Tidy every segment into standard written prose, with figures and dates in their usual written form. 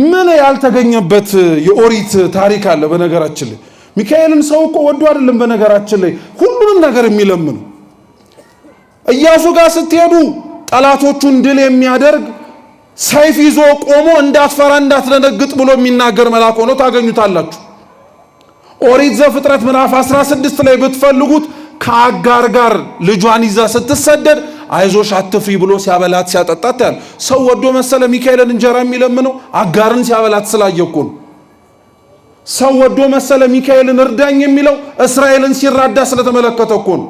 ምን ያልተገኘበት የኦሪት ታሪክ አለ? በነገራችን ላይ ሚካኤልን ሰው እኮ ወዶ አይደለም። በነገራችን ላይ ሁሉንም ነገር የሚለምኑ ኢያሱ ጋር ስትሄዱ ጠላቶቹን ድል የሚያደርግ ሰይፍ ይዞ ቆሞ እንዳትፈራ እንዳትደነግጥ ብሎ የሚናገር መልአክ ሆኖ ታገኙታላችሁ። ኦሪት ዘፍጥረት ምዕራፍ 16 ላይ ብትፈልጉት ከአጋር ጋር ልጇን ይዛ ስትሰደድ አይዞሽ አትፍሪ ብሎ ሲያበላት ሲያጠጣት ያለ ሰው ወዶ መሰለ ሚካኤልን እንጀራ የሚለምነው? አጋርን ሲያበላት ስላየ እኮ ነው። ሰው ወዶ መሰለ ሚካኤልን እርዳኝ የሚለው? እስራኤልን ሲራዳ ስለተመለከተ እኮ ነው።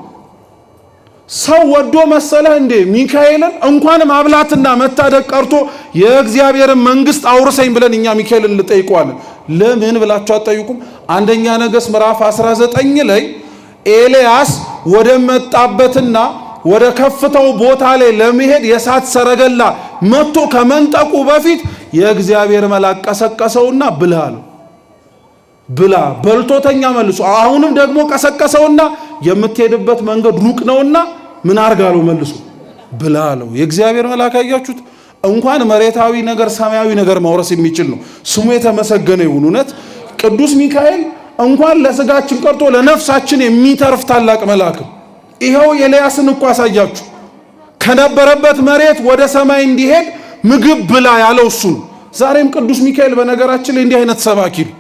ሰው ወዶ መሰለህ እንዴ ሚካኤልን እንኳን ማብላትና መታደግ ቀርቶ የእግዚአብሔርን መንግስት አውርሰኝ ብለን እኛ ሚካኤልን እንጠይቀዋለን። ለምን ብላችሁ አትጠይቁም? አንደኛ ነገሥት ምዕራፍ 19 ላይ ኤልያስ ወደ መጣበትና ወደ ከፍታው ቦታ ላይ ለመሄድ የእሳት ሰረገላ መጥቶ ከመንጠቁ በፊት የእግዚአብሔር መልአክ ቀሰቀሰውና ብላ አለው። ብላ በልቶተኛ መልሶ። አሁንም ደግሞ ቀሰቀሰውና የምትሄድበት መንገድ ሩቅ ነውና ምን አርጋለው መልሶ ብላ አለው። የእግዚአብሔር መልአክ አያችሁት? እንኳን መሬታዊ ነገር ሰማያዊ ነገር ማውረስ የሚችል ነው። ስሙ የተመሰገነ ይሁን። እውነት ቅዱስ ሚካኤል እንኳን ለስጋችን ቀርቶ ለነፍሳችን የሚተርፍ ታላቅ መልአክ ነው። ይኸው ኤልያስን እኮ አሳያችሁ። ከነበረበት መሬት ወደ ሰማይ እንዲሄድ ምግብ ብላ ያለው እሱ ነው። ዛሬም ቅዱስ ሚካኤል በነገራችን ላይ እንዲህ አይነት ሰባኪ ነው።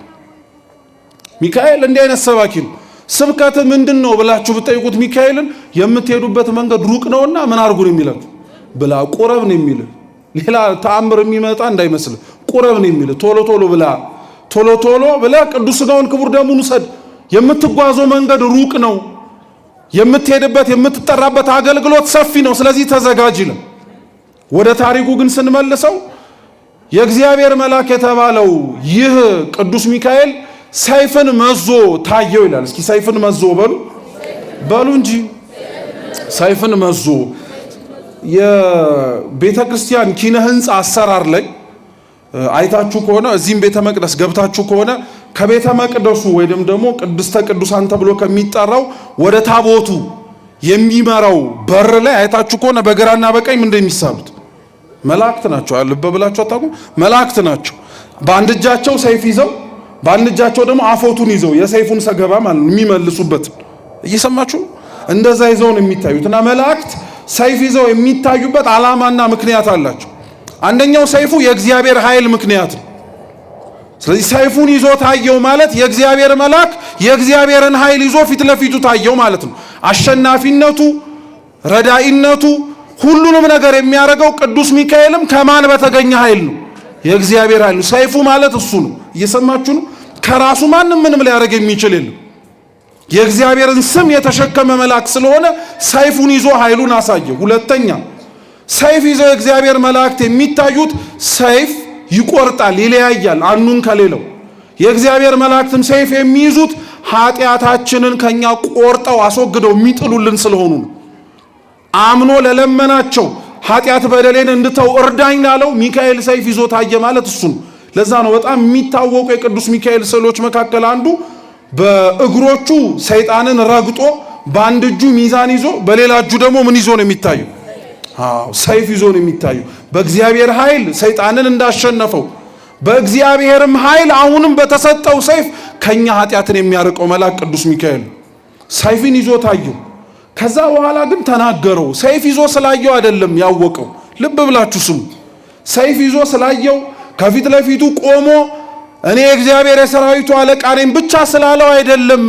ሚካኤል እንዲህ አይነት ሰባኪ ነው። ስብከት ምንድን ነው ብላችሁ ብትጠይቁት ሚካኤልን የምትሄዱበት መንገድ ሩቅ ነውና ምን አድርጉ ነው የሚላችሁ? ብላ ቁረብ ነው የሚል። ሌላ ተአምር የሚመጣ እንዳይመስል ቁረብ ነው የሚል። ቶሎ ቶሎ ብላ፣ ቶሎ ቶሎ ብላ ቅዱስ ሥጋውን ክቡር ደሙን ውሰድ። የምትጓዘው መንገድ ሩቅ ነው። የምትሄድበት የምትጠራበት አገልግሎት ሰፊ ነው። ስለዚህ ተዘጋጅ ይላል። ወደ ታሪኩ ግን ስንመልሰው የእግዚአብሔር መልአክ የተባለው ይህ ቅዱስ ሚካኤል ሰይፍን መዞ ታየው ይላል። እስኪ ሰይፍን መዞ በሉ በሉ እንጂ። ሰይፍን መዞ የቤተ ክርስቲያን ኪነ ህንፃ አሰራር ላይ አይታችሁ ከሆነ፣ እዚህም ቤተ መቅደስ ገብታችሁ ከሆነ፣ ከቤተ መቅደሱ ወይም ደግሞ ቅድስተ ቅዱሳን ተብሎ ከሚጠራው ወደ ታቦቱ የሚመራው በር ላይ አይታችሁ ከሆነ በግራና በቀኝ ምንድን የሚሳሉት መላእክት ናቸው። ልብ ብላችሁ አታውቁም? መላእክት ናቸው። በአንድ እጃቸው ሰይፍ ይዘው በአንድ እጃቸው ደግሞ አፎቱን ይዘው የሰይፉን ሰገባ ማለት ነው የሚመልሱበት። እየሰማችሁ? እንደዛ ይዘው ነው የሚታዩት። እና መላእክት ሰይፍ ይዘው የሚታዩበት ዓላማና ምክንያት አላቸው። አንደኛው ሰይፉ የእግዚአብሔር ኃይል ምክንያት ነው። ስለዚህ ሰይፉን ይዞ ታየው ማለት የእግዚአብሔር መልአክ የእግዚአብሔርን ኃይል ይዞ ፊት ለፊቱ ታየው ማለት ነው። አሸናፊነቱ፣ ረዳኢነቱ፣ ሁሉንም ነገር የሚያደርገው ቅዱስ ሚካኤልም ከማን በተገኘ ኃይል ነው? የእግዚአብሔር ኃይል ነው። ሰይፉ ማለት እሱ ነው። እየሰማችሁ ነው። ከራሱ ማንም ምንም ሊያደርግ የሚችል የለም። የእግዚአብሔርን ስም የተሸከመ መልአክ ስለሆነ ሰይፉን ይዞ ኃይሉን አሳየ። ሁለተኛ ሰይፍ ይዘው የእግዚአብሔር መላእክት የሚታዩት ሰይፍ ይቆርጣል፣ ይለያያል አንዱን ከሌለው። የእግዚአብሔር መላእክትም ሰይፍ የሚይዙት ኃጢአታችንን ከኛ ቆርጠው አስወግደው የሚጥሉልን ስለሆኑ ነው። አምኖ ለለመናቸው፣ ኃጢአት በደሌን እንድተው እርዳኝ ላለው ሚካኤል ሰይፍ ይዞ ታየ ማለት እሱ ነው። ለዛ ነው በጣም የሚታወቁ የቅዱስ ሚካኤል ስዕሎች መካከል አንዱ በእግሮቹ ሰይጣንን ረግጦ በአንድ እጁ ሚዛን ይዞ በሌላ እጁ ደግሞ ምን ይዞ ነው የሚታዩ? አዎ፣ ሰይፍ ይዞ ነው የሚታዩ። በእግዚአብሔር ኃይል ሰይጣንን እንዳሸነፈው በእግዚአብሔርም ኃይል አሁንም በተሰጠው ሰይፍ ከኛ ኃጢአትን የሚያርቀው መልአክ ቅዱስ ሚካኤል ሰይፍን ይዞ ታየው። ከዛ በኋላ ግን ተናገረው። ሰይፍ ይዞ ስላየው አይደለም ያወቀው። ልብ ብላችሁ ስሙ። ሰይፍ ይዞ ስላየው፣ ከፊት ለፊቱ ቆሞ እኔ የእግዚአብሔር የሰራዊቱ አለቃ ነኝ ብቻ ስላለው አይደለም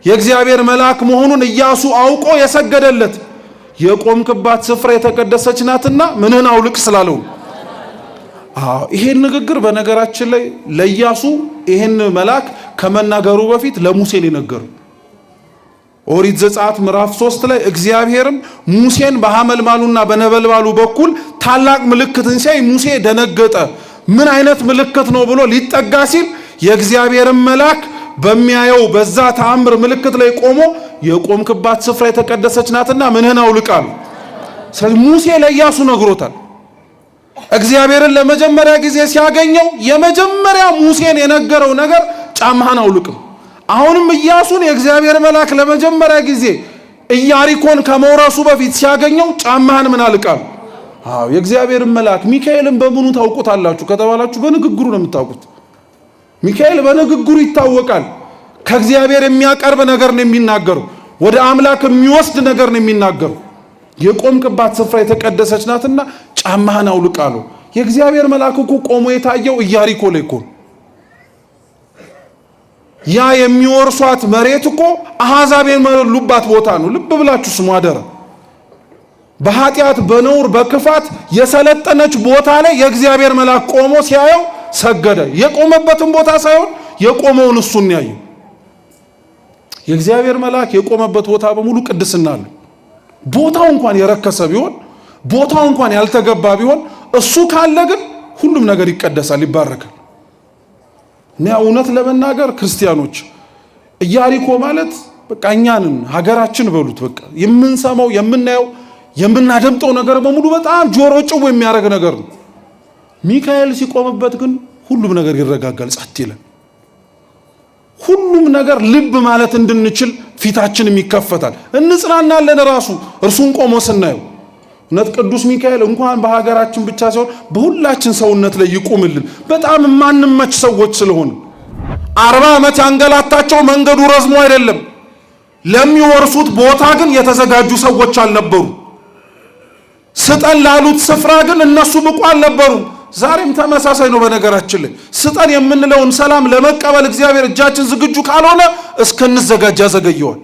የእግዚአብሔር መልአክ መሆኑን ኢያሱ አውቆ የሰገደለት፣ የቆምክባት ስፍራ የተቀደሰች ናትና ምንህን አውልቅ ስላለው። አዎ፣ ይሄን ንግግር በነገራችን ላይ ለኢያሱ ይሄን መልአክ ከመናገሩ በፊት ለሙሴ ነው የነገረው። ኦሪት ዘጸአት ምዕራፍ 3 ላይ እግዚአብሔርም ሙሴን በሐመልማሉና በነበልባሉ በኩል ታላቅ ምልክትን ሲያይ ሙሴ ደነገጠ። ምን አይነት ምልክት ነው ብሎ ሊጠጋ ሲል የእግዚአብሔርን መልአክ በሚያየው በዛ ተአምር ምልክት ላይ ቆሞ የቆምክባት ስፍራ የተቀደሰች ናትና ምንህን አውልቅ አለው። ስለዚህ ሙሴ ለኢያሱ ነግሮታል። እግዚአብሔርን ለመጀመሪያ ጊዜ ሲያገኘው የመጀመሪያ ሙሴን የነገረው ነገር ጫማህን አውልቅም። አሁንም ኢያሱን የእግዚአብሔር መልአክ ለመጀመሪያ ጊዜ ኢያሪኮን ከመውረሱ በፊት ሲያገኘው ጫማህን ምን አልቃል? አዎ የእግዚአብሔርን መልአክ ሚካኤልን በምኑ ታውቁታላችሁ ከተባላችሁ በንግግሩ ነው የምታውቁት። ሚካኤል በንግግሩ ይታወቃል። ከእግዚአብሔር የሚያቀርብ ነገር ነው የሚናገረው። ወደ አምላክ የሚወስድ ነገር ነው የሚናገረው። የቆምክባት ስፍራ የተቀደሰች ናትና ጫማህን አውልቅ አለው። የእግዚአብሔር መልአክ እኮ ቆሞ የታየው ኢያሪኮ ላይ እኮ ያ የሚወርሷት መሬት እኮ አሕዛብ የመሉባት ቦታ ነው። ልብ ብላችሁ ስሙ አደራ። በኃጢአት በነውር በክፋት የሰለጠነች ቦታ ላይ የእግዚአብሔር መልአክ ቆሞ ሲያየው ሰገደ። የቆመበትን ቦታ ሳይሆን የቆመውን እሱን ያየው። የእግዚአብሔር መልአክ የቆመበት ቦታ በሙሉ ቅድስና አለው። ቦታው እንኳን የረከሰ ቢሆን፣ ቦታው እንኳን ያልተገባ ቢሆን እሱ ካለ ግን ሁሉም ነገር ይቀደሳል፣ ይባረካል። እና እውነት ለመናገር ክርስቲያኖች ኢያሪኮ ማለት በቃ እኛንን ሀገራችን በሉት። በቃ የምንሰማው የምናየው የምናደምጠው ነገር በሙሉ በጣም ጆሮ ጭው የሚያደርግ ነገር ነው። ሚካኤል ሲቆምበት ግን ሁሉም ነገር ይረጋጋል፣ ጸጥ ይላል። ሁሉም ነገር ልብ ማለት እንድንችል ፊታችንም ይከፈታል፣ እንጽናናለን። ራሱ እርሱን ቆሞ ስናየው እውነት ቅዱስ ሚካኤል እንኳን በሀገራችን ብቻ ሳይሆን በሁላችን ሰውነት ላይ ይቁምልን። በጣም የማንመች ሰዎች ስለሆን 40 ዓመት ያንገላታቸው መንገዱ ረዝሞ አይደለም፣ ለሚወርሱት ቦታ ግን የተዘጋጁ ሰዎች አልነበሩ። ስጠን ላሉት ስፍራ ግን እነሱ ብቁ አልነበሩም። ዛሬም ተመሳሳይ ነው። በነገራችን ላይ ስጠን የምንለውን ሰላም ለመቀበል እግዚአብሔር እጃችን ዝግጁ ካልሆነ እስክንዘጋጅ ያዘገየዋል።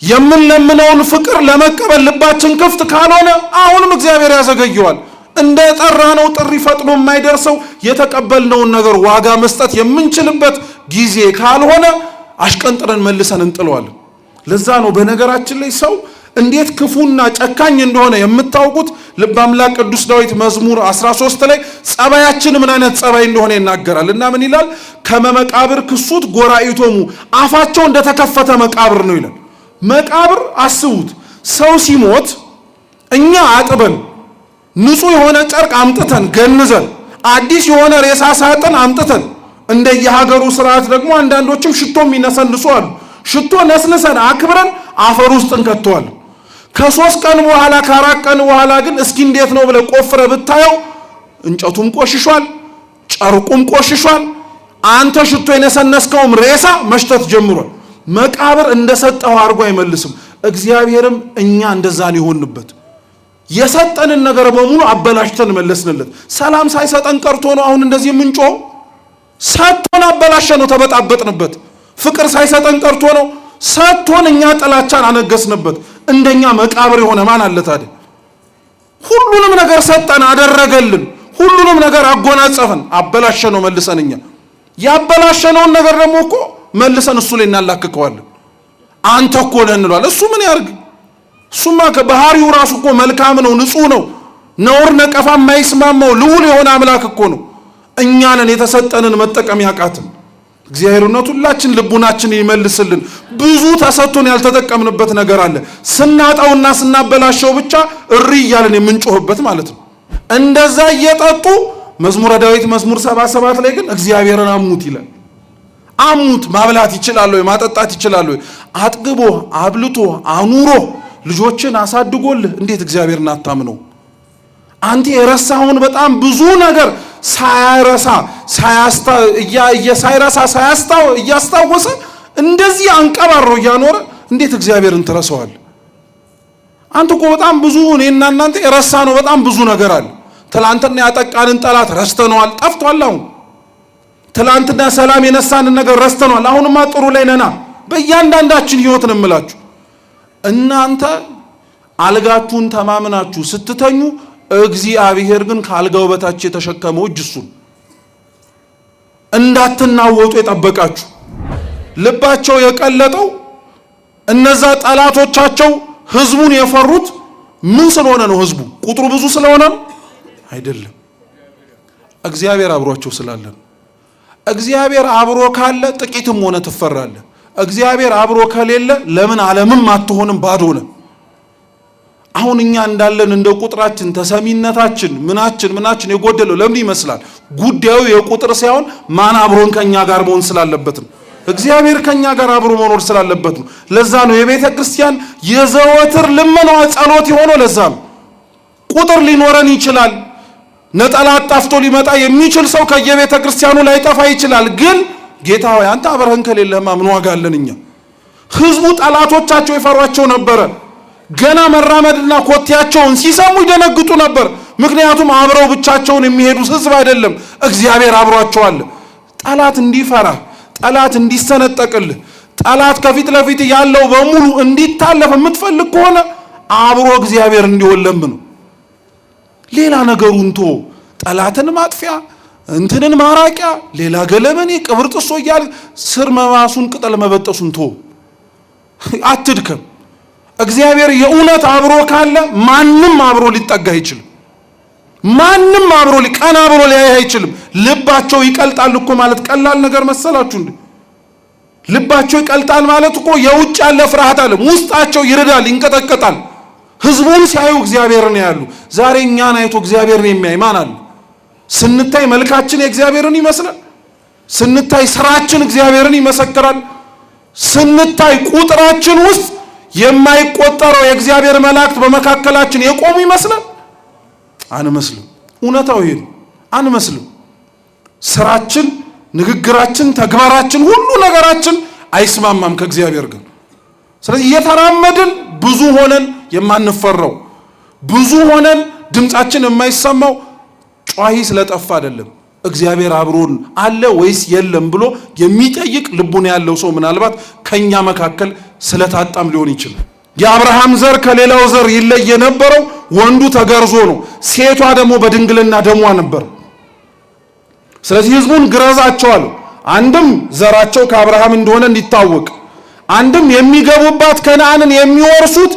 የምንለምነውን ፍቅር ለመቀበል ልባችን ክፍት ካልሆነ አሁንም እግዚአብሔር ያዘገየዋል። እንደ ጠራነው ጥሪ ፈጥኖ የማይደርሰው የተቀበልነውን ነገር ዋጋ መስጠት የምንችልበት ጊዜ ካልሆነ አሽቀንጥረን መልሰን እንጥለዋለን። ለዛ ነው በነገራችን ላይ ሰው እንዴት ክፉና ጨካኝ እንደሆነ የምታውቁት ልበ አምላክ ቅዱስ ዳዊት መዝሙር 13 ላይ ጸባያችን ምን አይነት ጸባይ እንደሆነ ይናገራል። እና ምን ይላል? ከመመቃብር ክሱት ጎራኢቶሙ፣ አፋቸው እንደተከፈተ መቃብር ነው ይላል። መቃብር አስቡት፣ ሰው ሲሞት እኛ አጥበን ንጹህ የሆነ ጨርቅ አምጥተን ገንዘን አዲስ የሆነ ሬሳ ሳጥን አምጥተን እንደየሀገሩ ስርዓት ደግሞ አንዳንዶችም ሽቶ የሚነሰንሱ አሉ። ሽቶ ነስንሰን አክብረን አፈር ውስጥ እንከተዋለን። ከ3 ቀን በኋላ ከ4 ቀን በኋላ ግን እስኪ እንዴት ነው ብለህ ቆፍረህ ብታየው እንጨቱም ቆሽሿል፣ ጨርቁም ቆሽሿል። አንተ ሽቶ የነሰነስከውም ሬሳ መሽተት ጀምሯል። መቃብር እንደሰጠው አድርጎ አይመልስም። እግዚአብሔርም እኛ እንደዛ ነው የሆንበት። የሰጠንን ነገር በሙሉ አበላሽተን መለስንለት። ሰላም ሳይሰጠን ቀርቶ ነው አሁን እንደዚህ የምንጮኸው። ሰጥቶን አበላሸ ነው፣ ተበጣበጥንበት። ፍቅር ሳይሰጠን ቀርቶ ነው፣ ሰጥቶን እኛ ጥላቻን አነገስንበት። እንደኛ መቃብር የሆነ ማን አለ ታዲያ? ሁሉንም ነገር ሰጠን፣ አደረገልን፣ ሁሉንም ነገር አጎናጸፈን፣ አበላሸ ነው መልሰን። እኛ ያበላሸነውን ነገር ደግሞ እኮ መልሰን እሱ ላይ እናላክከዋለን። አንተ እኮ ነህ እንለዋለን። እሱ ምን ያርግ? እሱማ ከባህሪው ራሱ እኮ መልካም ነው፣ ንጹህ ነው፣ ነውር ነቀፋ የማይስማማው ልዑል የሆነ አምላክ እኮ ነው። እኛንን የተሰጠንን መጠቀም ያቃትን። እግዚአብሔር እውነት ሁላችን ልቡናችን ይመልስልን። ብዙ ተሰጥቶን ያልተጠቀምንበት ነገር አለ። ስናጣውና ስናበላሸው ብቻ እሪ እያልን የምንጮህበት ማለት ነው። እንደዛ እየጠጡ መዝሙረ ዳዊት መዝሙር 77 ላይ ግን እግዚአብሔርን አሙት ይላል። አሙት። ማብላት ይችላል ወይ? ማጠጣት ይችላል ወይ? አጥግቦ አብልቶ አኑሮ ልጆችን አሳድጎልህ እንዴት እግዚአብሔርን አታምነው? አንተ የረሳኸውን በጣም ብዙ ነገር ሳይረሳ ሳይረሳ እያስታወሰ እንደዚህ አንቀባሮ እያኖረ እንዴት እግዚአብሔርን ትረሳዋለህ? አንተ እኮ በጣም ብዙ እኔና እናንተ የረሳነው በጣም ብዙ ነገር አለ። ትላንትና ያጠቃንን ጠላት ረስተነዋል፣ ጠፍቷል። አሁን ትላንትና ሰላም የነሳንን ነገር ረስተነዋል። አሁንማ ጥሩ ላይ ነና። በእያንዳንዳችን ህይወት ነው የምላችሁ። እናንተ አልጋችሁን ተማምናችሁ ስትተኙ እግዚአብሔር ግን ከአልጋው በታች የተሸከመው እጅ እሱን እንዳትናወጡ የጠበቃችሁ። ልባቸው የቀለጠው እነዛ ጠላቶቻቸው ህዝቡን የፈሩት ምን ስለሆነ ነው? ህዝቡ ቁጥሩ ብዙ ስለሆነ ነው አይደለም፣ እግዚአብሔር አብሯቸው ስላለ ነው። እግዚአብሔር አብሮ ካለ ጥቂትም ሆነ ትፈራለህ። እግዚአብሔር አብሮ ከሌለ ለምን ዓለምም አትሆንም፣ ባዶ ነህ። አሁን እኛ እንዳለን እንደ ቁጥራችን ተሰሚነታችን ምናችን ምናችን የጎደለው ለምን ይመስላል? ጉዳዩ የቁጥር ሳይሆን ማን አብሮን ከኛ ጋር መሆን ስላለበት ነው። እግዚአብሔር ከኛ ጋር አብሮ መኖር ስላለበት ነው። ለዛ ነው የቤተ ክርስቲያን የዘወትር ልመናዋ ጸሎት የሆነው። ለዛ ነው ቁጥር ሊኖረን ይችላል። ነጠላ አጣፍቶ ሊመጣ የሚችል ሰው ከየቤተ ክርስቲያኑ ላይጠፋ ይችላል። ግን ጌታ ሆይ አንተ አብረህን ከሌለህማ ምን ዋጋ አለን እኛ? ህዝቡ ጠላቶቻቸው ይፈሯቸው ነበረ። ገና መራመድና ኮቴያቸውን ሲሰሙ ይደነግጡ ነበር። ምክንያቱም አብረው ብቻቸውን የሚሄዱ ህዝብ አይደለም፣ እግዚአብሔር አብሯቸው አለ። ጠላት እንዲፈራ፣ ጠላት እንዲሰነጠቅልህ፣ ጠላት ከፊት ለፊት ያለው በሙሉ እንዲታለፍ የምትፈልግ ከሆነ አብሮ እግዚአብሔር እንዲሆን ለምነው። ሌላ ነገሩን ቶ ጠላትን ማጥፊያ እንትንን ማራቂያ ሌላ ገለመኔ ቅብር ጥሶ እያል ስር መማሱን ቅጠል መበጠሱን ቶ አትድከም። እግዚአብሔር የእውነት አብሮ ካለ ማንም አብሮ ሊጠጋ አይችልም። ማንም አብሮ ቀና ብሎ ሊያይ አይችልም። ልባቸው ይቀልጣል እኮ ማለት ቀላል ነገር መሰላችሁ እንዴ? ልባቸው ይቀልጣል ማለት እኮ የውጭ ያለ ፍርሃት አለ፣ ውስጣቸው ይርዳል፣ ይንቀጠቀጣል። ህዝቡን ሲያዩ እግዚአብሔርን ያሉ። ዛሬ እኛን አይቶ እግዚአብሔርን የሚያይ ማን አለ? ስንታይ መልካችን የእግዚአብሔርን ይመስላል። ስንታይ ስራችን እግዚአብሔርን ይመሰክራል። ስንታይ ቁጥራችን ውስጥ የማይቆጠረው የእግዚአብሔር መላእክት በመካከላችን የቆሙ ይመስላል። አንመስልም። እውነታው ይሄ ነው። አንመስልም። ስራችን፣ ንግግራችን፣ ተግባራችን፣ ሁሉ ነገራችን አይስማማም ከእግዚአብሔር ጋር። ስለዚህ እየተራመድን ብዙ ሆነን የማንፈራው ብዙ ሆነን ድምፃችን የማይሰማው ጯሂ ስለጠፋ አይደለም። እግዚአብሔር አብሮን አለ ወይስ የለም ብሎ የሚጠይቅ ልቡን ያለው ሰው ምናልባት ከኛ መካከል ስለታጣም ሊሆን ይችላል። የአብርሃም ዘር ከሌላው ዘር ይለይ የነበረው ወንዱ ተገርዞ ነው፣ ሴቷ ደግሞ በድንግልና ደሟ ነበር። ስለዚህ ህዝቡን ግረዛቸው አለው። አንድም ዘራቸው ከአብርሃም እንደሆነ እንዲታወቅ፣ አንድም የሚገቡባት ከነዓንን የሚወርሱት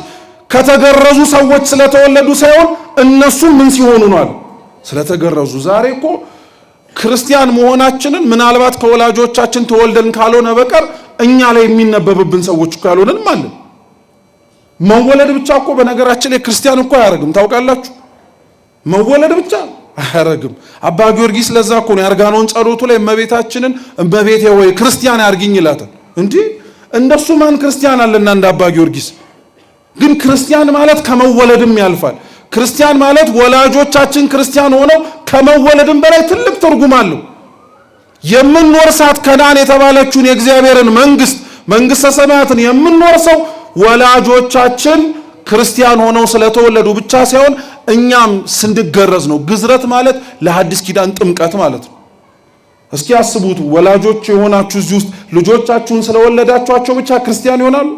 ከተገረዙ ሰዎች ስለተወለዱ ሳይሆን እነሱም ምን ሲሆኑ ነው አለ፣ ስለተገረዙ። ዛሬ እኮ ክርስቲያን መሆናችንን ምናልባት ከወላጆቻችን ተወልደን ካልሆነ በቀር እኛ ላይ የሚነበብብን ሰዎች እኮ ያልሆነንም አለን። መወለድ ብቻ እኮ በነገራችን ላይ ክርስቲያን እኮ አያደርግም። ታውቃላችሁ፣ መወለድ ብቻ አያደርግም። አባ ጊዮርጊስ ለዛ እኮ ነው የአርጋኖን ጸሎቱ ላይ እመቤታችንን እመቤቴ ወይ ክርስቲያን አድርጊኝ ይላታል። እንዲህ እንደሱ ማን ክርስቲያን አለና እንደ አባ ጊዮርጊስ። ግን ክርስቲያን ማለት ከመወለድም ያልፋል። ክርስቲያን ማለት ወላጆቻችን ክርስቲያን ሆነው ከመወለድም በላይ ትልቅ ትርጉም አለው። የምንወርሳት ከነዓን የተባለችውን የእግዚአብሔርን መንግስት መንግስተ ሰማያትን የምንወርሰው ወላጆቻችን ክርስቲያን ሆነው ስለተወለዱ ብቻ ሳይሆን እኛም ስንገረዝ ነው። ግዝረት ማለት ለሐዲስ ኪዳን ጥምቀት ማለት ነው። እስኪ አስቡት፣ ወላጆች የሆናችሁ እዚህ ውስጥ ልጆቻችሁን ስለወለዳችኋቸው ብቻ ክርስቲያን ይሆናሉ?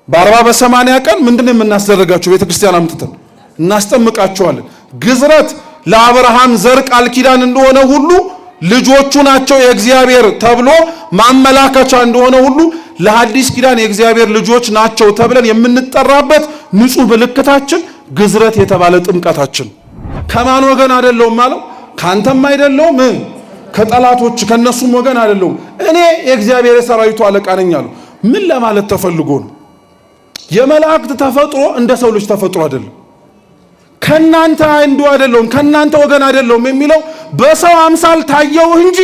በ40 በ80 ቀን ምንድን ነው የምናስደረጋቸው? ቤተ ክርስቲያን አምጥተን እናስጠምቃቸዋለን። ግዝረት ለአብርሃም ዘር ቃል ኪዳን እንደሆነ ሁሉ ልጆቹ ናቸው የእግዚአብሔር ተብሎ ማመላከቻ እንደሆነ ሁሉ ለሐዲስ ኪዳን የእግዚአብሔር ልጆች ናቸው ተብለን የምንጠራበት ንጹሕ ምልክታችን ግዝረት የተባለ ጥምቀታችን። ከማን ወገን አይደለሁም አለው? ካንተም አይደለሁም፣ ከጠላቶች ከነሱም ወገን አይደለሁም፣ እኔ የእግዚአብሔር የሰራዊቱ አለቃ ነኝ አለው። ምን ለማለት ተፈልጎ ነው? የመላእክት ተፈጥሮ እንደ ሰው ልጅ ተፈጥሮ አይደለም። ከናንተ አንዱ አይደለሁም፣ ከናንተ ወገን አይደለሁም የሚለው በሰው አምሳል ታየው እንጂ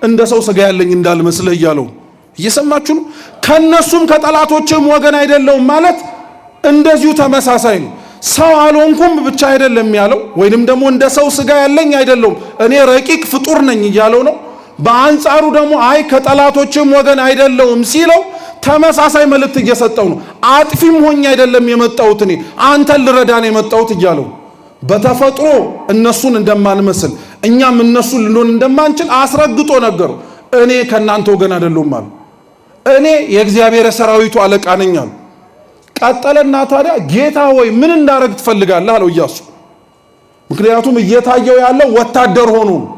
እንደ ሰው ስጋ ያለኝ እንዳልመስልህ እያለው እየሰማችሁ ነው። ከነሱም ከጠላቶችም ወገን አይደለሁም ማለት እንደዚሁ ተመሳሳይ ነው። ሰው አልሆንኩም ብቻ አይደለም ያለው፣ ወይንም ደግሞ እንደ ሰው ስጋ ያለኝ አይደለሁም እኔ ረቂቅ ፍጡር ነኝ እያለው ነው። በአንጻሩ ደግሞ አይ ከጠላቶችም ወገን አይደለሁም ሲለው ተመሳሳይ መልእክት እየሰጠው ነው። አጥፊም ሆኜ አይደለም የመጣሁት እኔ አንተን ልረዳ ነው የመጣሁት እያለው በተፈጥሮ እነሱን እንደማንመስል እኛም እነሱን ልንሆን እንደማንችል አስረግጦ ነገረው። እኔ ከእናንተ ወገን አይደለሁም አሉ። እኔ የእግዚአብሔር ሰራዊቱ አለቃ ነኝ አሉ። ቀጠለና ታዲያ ጌታ ሆይ ምን እንዳረግ ትፈልጋለህ አለው ኢያሱ። ምክንያቱም እየታየው ያለው ወታደር ሆኖ ነው።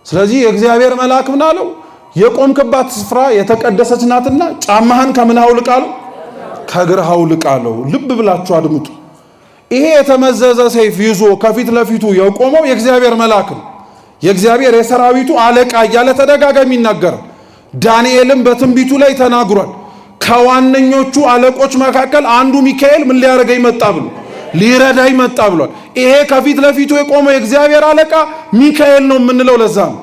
ስለዚህ የእግዚአብሔር መልአክ ምን አለው? የቆምክባት ስፍራ የተቀደሰች ናትና ጫማህን ከምን አውልቅ አለው? ከእግርህ አውልቅ አለው። ልብ ብላችሁ አድምጡ። ይሄ የተመዘዘ ሰይፍ ይዞ ከፊት ለፊቱ የቆመው የእግዚአብሔር መልአክ ነው። የእግዚአብሔር የሰራዊቱ አለቃ እያለ ተደጋጋሚ ይናገራል። ዳንኤልም በትንቢቱ ላይ ተናግሯል። ከዋነኞቹ አለቆች መካከል አንዱ ሚካኤል ምን ሊያደርገኝ መጣ ብሎ ሊረዳኝ መጣ ብሏል። ይሄ ከፊት ለፊቱ የቆመው የእግዚአብሔር አለቃ ሚካኤል ነው የምንለው ለዛ ነው።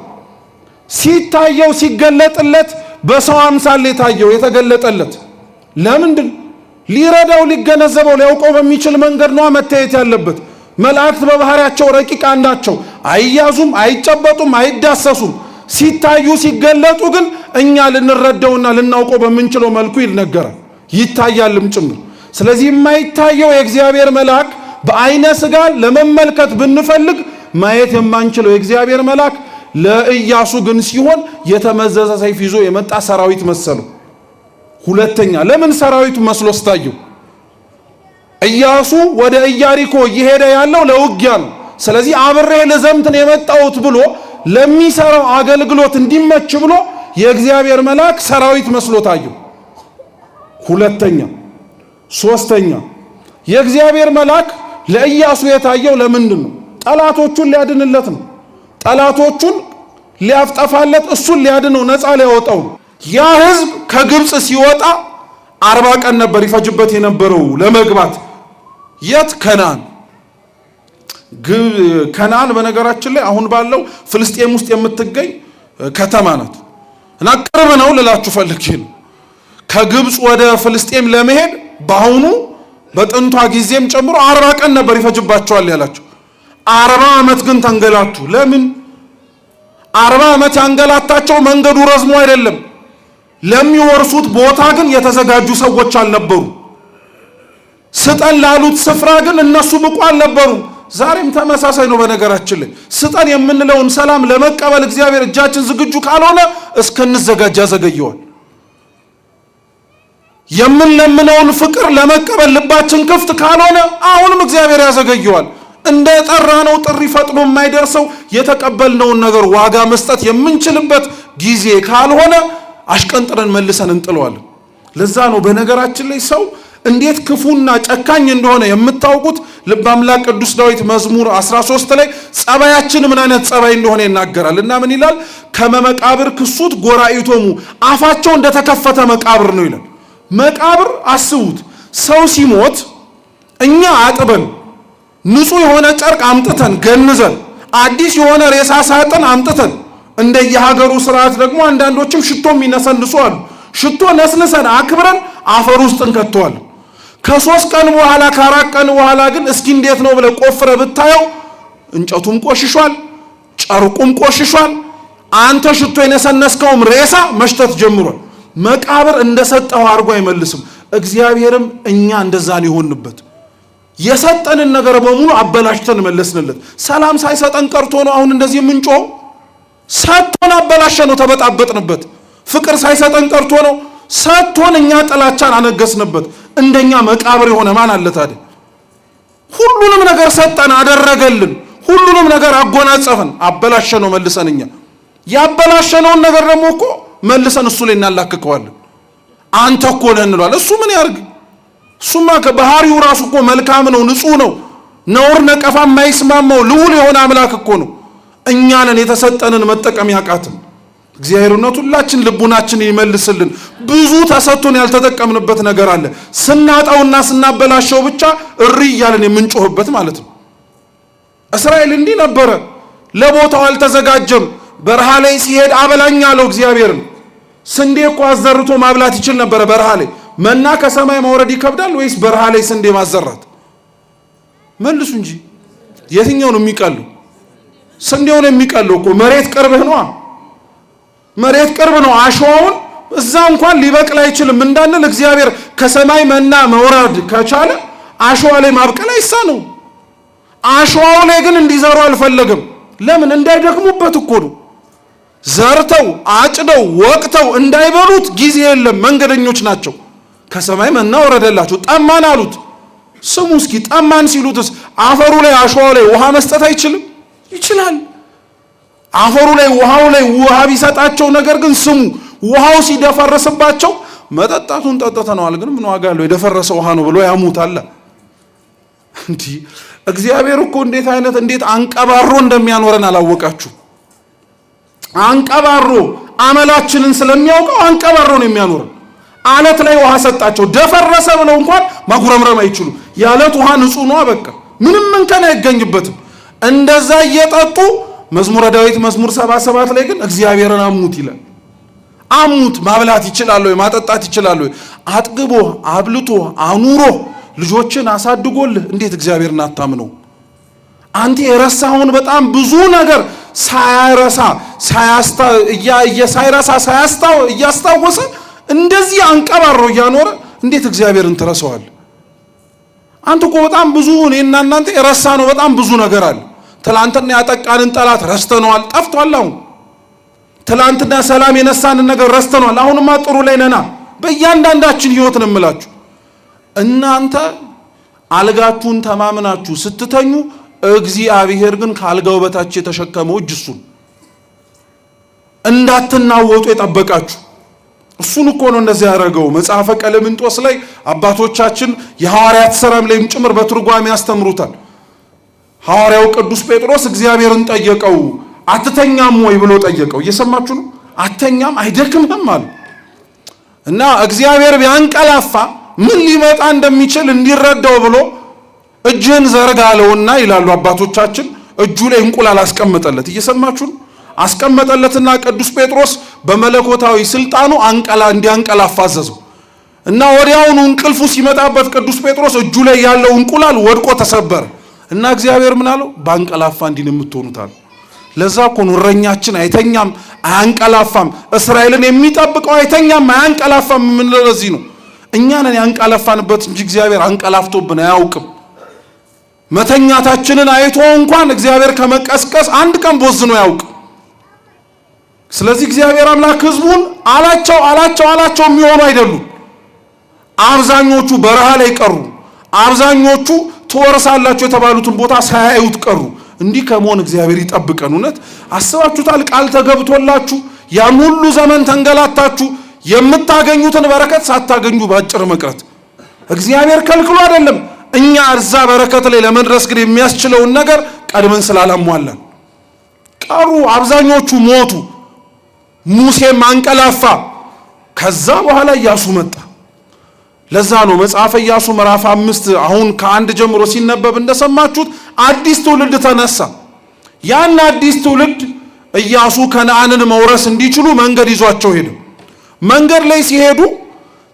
ሲታየው ሲገለጥለት በሰው አምሳል የታየው የተገለጠለት ለምንድን ሊረዳው ሊገነዘበው ሊያውቀው በሚችል መንገድ ነዋ መታየት ያለበት። መላእክት በባህሪያቸው ረቂቃን ናቸው። አይያዙም፣ አይጨበጡም፣ አይዳሰሱም። ሲታዩ ሲገለጡ ግን እኛ ልንረዳውና ልናውቀው በምንችለው መልኩ ይነገራል፣ ይታያልም ጭምር። ስለዚህ የማይታየው የእግዚአብሔር መልአክ በአይነ ስጋ ለመመልከት ብንፈልግ ማየት የማንችለው የእግዚአብሔር መልአክ ለኢያሱ ግን ሲሆን የተመዘዘ ሰይፍ ይዞ የመጣ ሰራዊት መሰለው። ሁለተኛ ለምን ሰራዊቱ መስሎ ስታየው? ኢያሱ ወደ ኢያሪኮ እየሄደ ያለው ለውጊያ ነው። ስለዚህ አብሬ ልዘምት ነው የመጣሁት ብሎ ለሚሰራው አገልግሎት እንዲመች ብሎ የእግዚአብሔር መልአክ ሰራዊት መስሎ ታየው። ሁለተኛ ሶስተኛ የእግዚአብሔር መልአክ ለኢያሱ የታየው ለምንድን ነው? ጠላቶቹን ሊያድንለት ነው። ጠላቶቹን ሊያፍጠፋለት፣ እሱን ሊያድነው፣ ነፃ ሊያወጣው። ያ ህዝብ ከግብፅ ሲወጣ 40 ቀን ነበር ይፈጅበት የነበረው ለመግባት የት ከነዓን። ከነዓን በነገራችን ላይ አሁን ባለው ፍልስጤም ውስጥ የምትገኝ ከተማ ናት እና ቅርብ ነው ልላችሁ ፈልጌ ነው። ከግብፅ ወደ ፍልስጤም ለመሄድ በአሁኑ በጥንቷ ጊዜም ጨምሮ 40 ቀን ነበር ይፈጅባቸዋል ያላቸው። 40 ዓመት ግን ተንገላቱ። ለምን 40 ዓመት ያንገላታቸው? መንገዱ ረዝሞ አይደለም። ለሚወርሱት ቦታ ግን የተዘጋጁ ሰዎች አልነበሩ። ስጠን ላሉት ስፍራ ግን እነሱ ብቁ አልነበሩም። ዛሬም ተመሳሳይ ነው። በነገራችን ላይ ስጠን የምንለውን ሰላም ለመቀበል እግዚአብሔር እጃችን ዝግጁ ካልሆነ እስክንዘጋጅ ያዘገየዋል። የምንለምነውን ፍቅር ለመቀበል ልባችን ክፍት ካልሆነ አሁንም እግዚአብሔር ያዘገየዋል። እንደ ጠራነው ጥሪ ፈጥኖ የማይደርሰው የተቀበልነውን ነገር ዋጋ መስጠት የምንችልበት ጊዜ ካልሆነ አሽቀንጥረን መልሰን እንጥለዋለን። ለዛ ነው በነገራችን ላይ ሰው እንዴት ክፉና ጨካኝ እንደሆነ የምታውቁት። ልበ አምላክ ቅዱስ ዳዊት መዝሙር 13 ላይ ጸባያችን ምን አይነት ጸባይ እንደሆነ ይናገራል። እና ምን ይላል? ከመመቃብር ክሱት ጎራኢቶሙ፣ አፋቸው እንደተከፈተ መቃብር ነው ይላል። መቃብር አስቡት፣ ሰው ሲሞት እኛ አጥበን ንጹህ የሆነ ጨርቅ አምጥተን ገንዘን አዲስ የሆነ ሬሳ ሳጥን አምጥተን እንደየሀገሩ ስርዓት ደግሞ አንዳንዶችም ሽቶ የሚነሰንሱ አሉ። ሽቶ ነስንሰን አክብረን አፈር ውስጥ እንከተዋለን። ከ3 ቀን በኋላ ከ4 ቀን በኋላ ግን እስኪ እንዴት ነው ብለህ ቆፍረህ ብታየው እንጨቱም ቆሽሿል፣ ጨርቁም ቆሽሿል። አንተ ሽቶ የነሰነስከውም ሬሳ መሽተት ጀምሯል። መቃብር እንደሰጠው አድርጎ አይመልስም። እግዚአብሔርም እኛ እንደዛ ሊሆንበት የሰጠንን ነገር በሙሉ አበላሽተን መለስንለት። ሰላም ሳይሰጠን ቀርቶ ነው አሁን እንደዚህ የምንጮኸው። ሰጥቶን አበላሸ ነው፣ ተበጣበጥንበት። ፍቅር ሳይሰጠን ቀርቶ ነው፣ ሰጥቶን እኛ ጥላቻን አነገስንበት። እንደኛ መቃብር የሆነ ማን አለ ታዲያ? ሁሉንም ነገር ሰጠን፣ አደረገልን፣ ሁሉንም ነገር አጎናጸፈን፣ አበላሸ ነው መልሰን። እኛ ያበላሸነውን ነገር ደግሞ እኮ መልሰን እሱ ላይ እናላክከዋለን። አንተ እኮ ነህ እንለዋለን። እሱ ምን ያርግ? እሱማ ከባህሪው ራሱ እኮ መልካም ነው፣ ንጹህ ነው፣ ነውር ነቀፋ የማይስማማው ልዑል የሆነ አምላክ እኮ ነው። እኛንን የተሰጠንን መጠቀም ያቃትን። እግዚአብሔር እውነት ሁላችን ልቡናችን ይመልስልን። ብዙ ተሰጥቶን ያልተጠቀምንበት ነገር አለ። ስናጣውና ስናበላሸው ብቻ እሪ እያለን የምንጮህበት ማለት ነው። እስራኤል እንዲህ ነበረ። ለቦታው አልተዘጋጀም። በረሃ ላይ ሲሄድ አበላኝ አለው እግዚአብሔርን። ስንዴ እኮ አዘርቶ ማብላት ይችል ነበረ። በረሃ ላይ መና ከሰማይ ማውረድ ይከብዳል ወይስ በረሃ ላይ ስንዴ ማዘራት? መልሱ እንጂ የትኛው ነው የሚቀለው? ስንዴው ነው የሚቀለው እኮ። መሬት ቅርብህ ነዋ። መሬት ቅርብ ነው። አሸዋውን እዛ እንኳን ሊበቅል አይችልም እንዳንል እግዚአብሔር ከሰማይ መና መውረድ ከቻለ አሸዋ ላይ ማብቀል አይሳነው። አሸዋው ላይ ግን እንዲዘሩ አልፈለግም። ለምን? እንዳይደክሙበት እኮ ነው። ዘርተው አጭደው ወቅተው እንዳይበሉት ጊዜ የለም። መንገደኞች ናቸው። ከሰማይ መና ወረደላቸው። ጠማን አሉት። ስሙ እስኪ ጠማን ሲሉትስ አፈሩ ላይ አሸዋው ላይ ውሃ መስጠት አይችልም? ይችላል። አፈሩ ላይ ውሃው ላይ ውሃ ቢሰጣቸው፣ ነገር ግን ስሙ ውሃው ሲደፈርስባቸው መጠጣቱን ጠጥተነዋል፣ ግን ምን ዋጋ አለው የደፈረሰ ውሃ ነው ብሎ ያሙታል። እንዲህ እግዚአብሔር እኮ እንዴት አይነት እንዴት አንቀባሮ እንደሚያኖረን አላወቃችሁ። አንቀባሮ አመላችንን ስለሚያውቀው አንቀባሮ ነው የሚያኖረን። አለት ላይ ውሃ ሰጣቸው፣ ደፈረሰ ብለው እንኳን ማጉረምረም አይችሉም። የአለት ውሃ ንጹህ ነው፣ በቃ ምንም እንከን አይገኝበትም። እንደዛ እየጠጡ መዝሙረ ዳዊት መዝሙር 77 ላይ ግን እግዚአብሔርን አሙት ይላል። አሙት ማብላት ይችላል ወይ? ማጠጣት ይችላል ወይ? አጥግቦ አብልቶ አኑሮ ልጆችን አሳድጎልህ እንዴት እግዚአብሔርን አታምነው? አንተ የረሳኸውን በጣም ብዙ ነገር ሳይረሳ ሳያስታ ሳይረሳ ሳያስታው እያስታወሰ እንደዚህ አንቀባሮ እያኖረ እንዴት እግዚአብሔርን ትረሳዋል? አንተ እኮ በጣም ብዙ እኔና እናንተ የረሳነው በጣም ብዙ ነገር አለ። ትላንትና ያጠቃንን ጠላት ረስተነዋል፣ ጠፍቷል። አሁን ትላንትና ሰላም የነሳንን ነገር ረስተነዋል። አሁንማ ጥሩ ላይ ነና። በእያንዳንዳችን ህይወት ነው የምላችሁ። እናንተ አልጋችሁን ተማምናችሁ ስትተኙ እግዚአብሔር ግን ከአልጋው በታች የተሸከመው እጅ እሱን እንዳትናወጡ የጠበቃችሁ እሱን እኮ ነው እንደዚህ ያደረገው። መጽሐፈ ቀሌምንጦስ ላይ አባቶቻችን የሐዋርያት ሥራም ላይም ጭምር በትርጓሜ ያስተምሩታል። ሐዋርያው ቅዱስ ጴጥሮስ እግዚአብሔርን ጠየቀው። አትተኛም ወይ ብሎ ጠየቀው። እየሰማችሁ ነው። አትተኛም አይደክምህም አለ እና እግዚአብሔር ቢያንቀላፋ ምን ሊመጣ እንደሚችል እንዲረዳው ብሎ እጅህን ዘርጋ አለውና ይላሉ አባቶቻችን። እጁ ላይ እንቁላል አስቀመጠለት። እየሰማችሁ ነው። አስቀመጠለትና ቅዱስ ጴጥሮስ በመለኮታዊ ስልጣኑ እንዲያንቀላፋ አዘዘው እና ወዲያውኑ እንቅልፉ ሲመጣበት ቅዱስ ጴጥሮስ እጁ ላይ ያለው እንቁላል ወድቆ ተሰበረ እና እግዚአብሔር ምን አለው? ባንቀላፋ እንዲህ ነው የምትሆኑት አለ። ለዛ እኮ ነው እረኛችን አይተኛም አያንቀላፋም፣ እስራኤልን የሚጠብቀው አይተኛም አያንቀላፋም የምንለው ለዚህ ነው። እኛ ነን ያንቀላፋንበት እንጂ እግዚአብሔር አንቀላፍቶብን አያውቅም። መተኛታችንን አይቶ እንኳን እግዚአብሔር ከመቀስቀስ አንድ ቀን ቦዝኖ አያውቅም። ስለዚህ እግዚአብሔር አምላክ ሕዝቡን አላቸው አላቸው አላቸው የሚሆኑ አይደሉም። አብዛኞቹ በረሃ ላይ ቀሩ። አብዛኞቹ ትወርሳላችሁ የተባሉትን ቦታ ሳያዩት ቀሩ። እንዲህ ከመሆን እግዚአብሔር ይጠብቀን። እውነት አስባችሁታል? ቃል ተገብቶላችሁ ያን ሁሉ ዘመን ተንገላታችሁ የምታገኙትን በረከት ሳታገኙ ባጭር መቅረት እግዚአብሔር ከልክሎ አይደለም። እኛ እዛ በረከት ላይ ለመድረስ ግን የሚያስችለውን ነገር ቀድመን ስላላሟላን ቀሩ። አብዛኞቹ ሞቱ። ሙሴም አንቀላፋ። ከዛ በኋላ ኢያሱ መጣ። ለዛ ነው መጽሐፈ ኢያሱ ምዕራፍ 5 አሁን ከ1 ጀምሮ ሲነበብ እንደሰማችሁት አዲስ ትውልድ ተነሳ። ያን አዲስ ትውልድ ኢያሱ ከነዓንን መውረስ እንዲችሉ መንገድ ይዟቸው ሄደ። መንገድ ላይ ሲሄዱ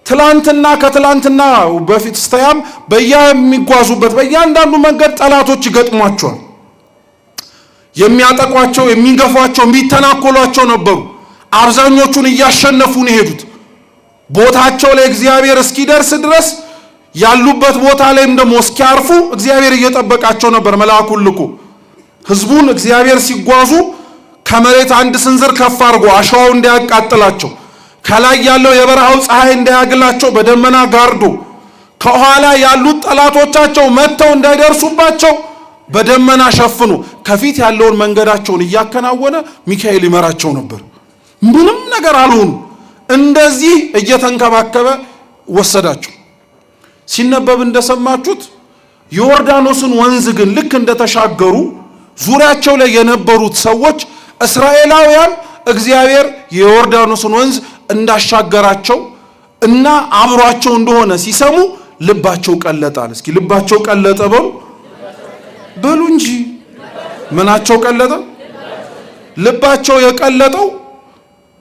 ትላንትና ከትላንትና በፊት ስተያም በየሚጓዙበት በእያንዳንዱ መንገድ ጠላቶች ይገጥሟቸዋል። የሚያጠቋቸው፣ የሚገፏቸው፣ የሚተናኮሏቸው ነበሩ። አብዛኞቹን እያሸነፉ ነው የሄዱት። ቦታቸው ላይ እግዚአብሔር እስኪደርስ ድረስ ያሉበት ቦታ ላይም ደግሞ እስኪያርፉ እግዚአብሔር እየጠበቃቸው ነበር። መልአኩን ልኮ ሕዝቡን እግዚአብሔር ሲጓዙ ከመሬት አንድ ስንዝር ከፍ አድርጎ አሸዋው እንዳያቃጥላቸው፣ ከላይ ያለው የበረሃው ፀሐይ እንዳያግላቸው በደመና ጋርዶ፣ ከኋላ ያሉት ጠላቶቻቸው መጥተው እንዳይደርሱባቸው በደመና ሸፍኖ ከፊት ያለውን መንገዳቸውን እያከናወነ ሚካኤል ይመራቸው ነበር። ምንም ነገር አልሆኑ። እንደዚህ እየተንከባከበ ወሰዳቸው። ሲነበብ እንደሰማችሁት ዮርዳኖስን ወንዝ ግን ልክ እንደተሻገሩ ዙሪያቸው ላይ የነበሩት ሰዎች እስራኤላውያን እግዚአብሔር የዮርዳኖስን ወንዝ እንዳሻገራቸው እና አብሯቸው እንደሆነ ሲሰሙ ልባቸው ቀለጣል። እስኪ ልባቸው ቀለጠ በሉ በሉ እንጂ ምናቸው ቀለጠ? ልባቸው የቀለጠው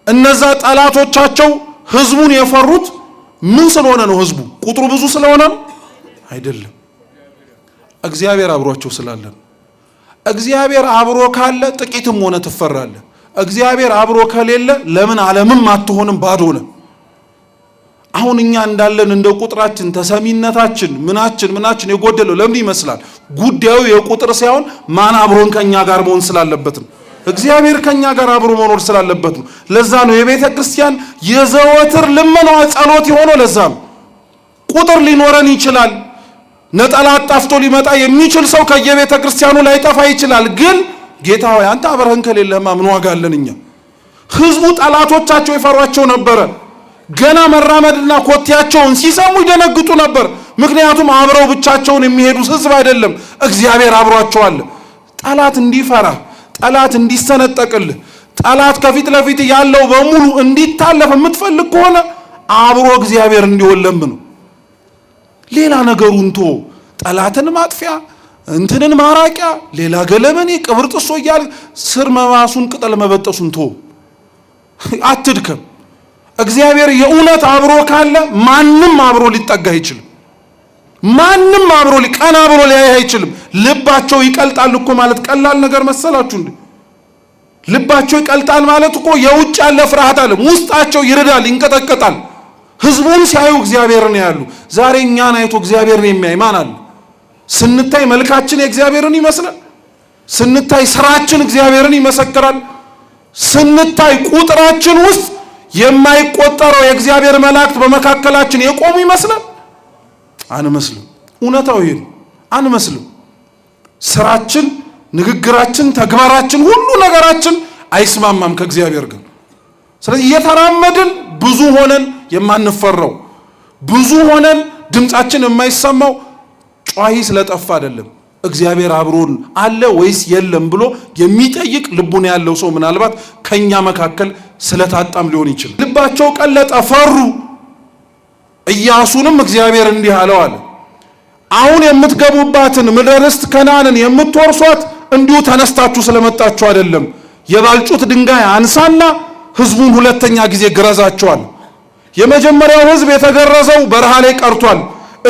እነዛ ጠላቶቻቸው ህዝቡን የፈሩት ምን ስለሆነ ነው? ህዝቡ ቁጥሩ ብዙ ስለሆነ ነው? አይደለም። እግዚአብሔር አብሯቸው ስላለ ነው። እግዚአብሔር አብሮ ካለ ጥቂትም ሆነ ትፈራለህ። እግዚአብሔር አብሮ ከሌለ ለምን ዓለምም አትሆንም፣ ባዶ ነህ። አሁን እኛ እንዳለን እንደ ቁጥራችን ተሰሚነታችን ምናችን ምናችን የጎደለው ለምን ይመስላል? ጉዳዩ የቁጥር ሳይሆን ማን አብሮን ከኛ ጋር መሆን ስላለበት ነው። እግዚአብሔር ከኛ ጋር አብሮ መኖር ስላለበት ነው። ለዛ ነው የቤተ ክርስቲያን የዘወትር ልመናዋ ጸሎት የሆነው። ለዛ ነው ቁጥር ሊኖረን ይችላል። ነጠላ አጣፍቶ ሊመጣ የሚችል ሰው ከየቤተ ክርስቲያኑ ላይጠፋ ይችላል። ግን ጌታ ሆይ አንተ አብረህን ከሌለህማ ምን ዋጋ አለን እኛ? ህዝቡ ጠላቶቻቸው ይፈሯቸው ነበረ። ገና መራመድና ኮቴያቸውን ሲሰሙ ይደነግጡ ነበር። ምክንያቱም አብረው ብቻቸውን የሚሄዱ ህዝብ አይደለም፣ እግዚአብሔር አብሯቸው አለ። ጠላት እንዲፈራ፣ ጠላት እንዲሰነጠቅልህ፣ ጠላት ከፊት ለፊት ያለው በሙሉ እንዲታለፍ የምትፈልግ ከሆነ አብሮ እግዚአብሔር እንዲሆን ለምነው። ሌላ ነገሩን ቶ ጠላትን ማጥፊያ እንትንን ማራቂያ ሌላ ገለመኔ ቅብር ጥሶ እያል ስር መማሱን ቅጠል መበጠሱን ቶ አትድከም። እግዚአብሔር የእውነት አብሮ ካለ ማንም አብሮ ሊጠጋ አይችልም። ማንም አብሮ ቀና ብሎ ሊያይ አይችልም። ልባቸው ይቀልጣል እኮ ማለት ቀላል ነገር መሰላችሁ እንዴ? ልባቸው ይቀልጣል ማለት እኮ የውጭ ያለ ፍርሃት አለ፣ ውስጣቸው ይርዳል፣ ይንቀጠቀጣል። ህዝቡን ሲያዩ እግዚአብሔርን ያሉ። ዛሬ እኛን አይቶ እግዚአብሔርን የሚያይ ማን አለ? ስንታይ መልካችን የእግዚአብሔርን ይመስላል። ስንታይ ስራችን እግዚአብሔርን ይመሰክራል። ስንታይ ቁጥራችን ውስጥ የማይቆጠረው የእግዚአብሔር መላእክት በመካከላችን የቆሙ ይመስላል። አንመስልም። እውነታው ይሄ ነው። አንመስልም። ስራችን፣ ንግግራችን፣ ተግባራችን፣ ሁሉ ነገራችን አይስማማም ከእግዚአብሔር ጋር። ስለዚህ እየተራመድን ብዙ ሆነን የማንፈራው፣ ብዙ ሆነን ድምፃችን የማይሰማው ጯሂ ስለጠፋ አይደለም። እግዚአብሔር አብሮን አለ ወይስ የለም ብሎ የሚጠይቅ ልቡን ያለው ሰው ምናልባት ከኛ መካከል ስለታጣም ሊሆን ይችላል። ልባቸው ቀለጠ፣ ፈሩ። ኢያሱንም እግዚአብሔር እንዲህ አለው አለ አሁን የምትገቡባትን ምድረ ርስት ከነዓንን የምትወርሷት እንዲሁ ተነስታችሁ ስለመጣችሁ አይደለም። የባልጩት ድንጋይ አንሳና ህዝቡን ሁለተኛ ጊዜ ግረዛቸዋል። የመጀመሪያው ህዝብ የተገረዘው በረሃ ላይ ቀርቷል።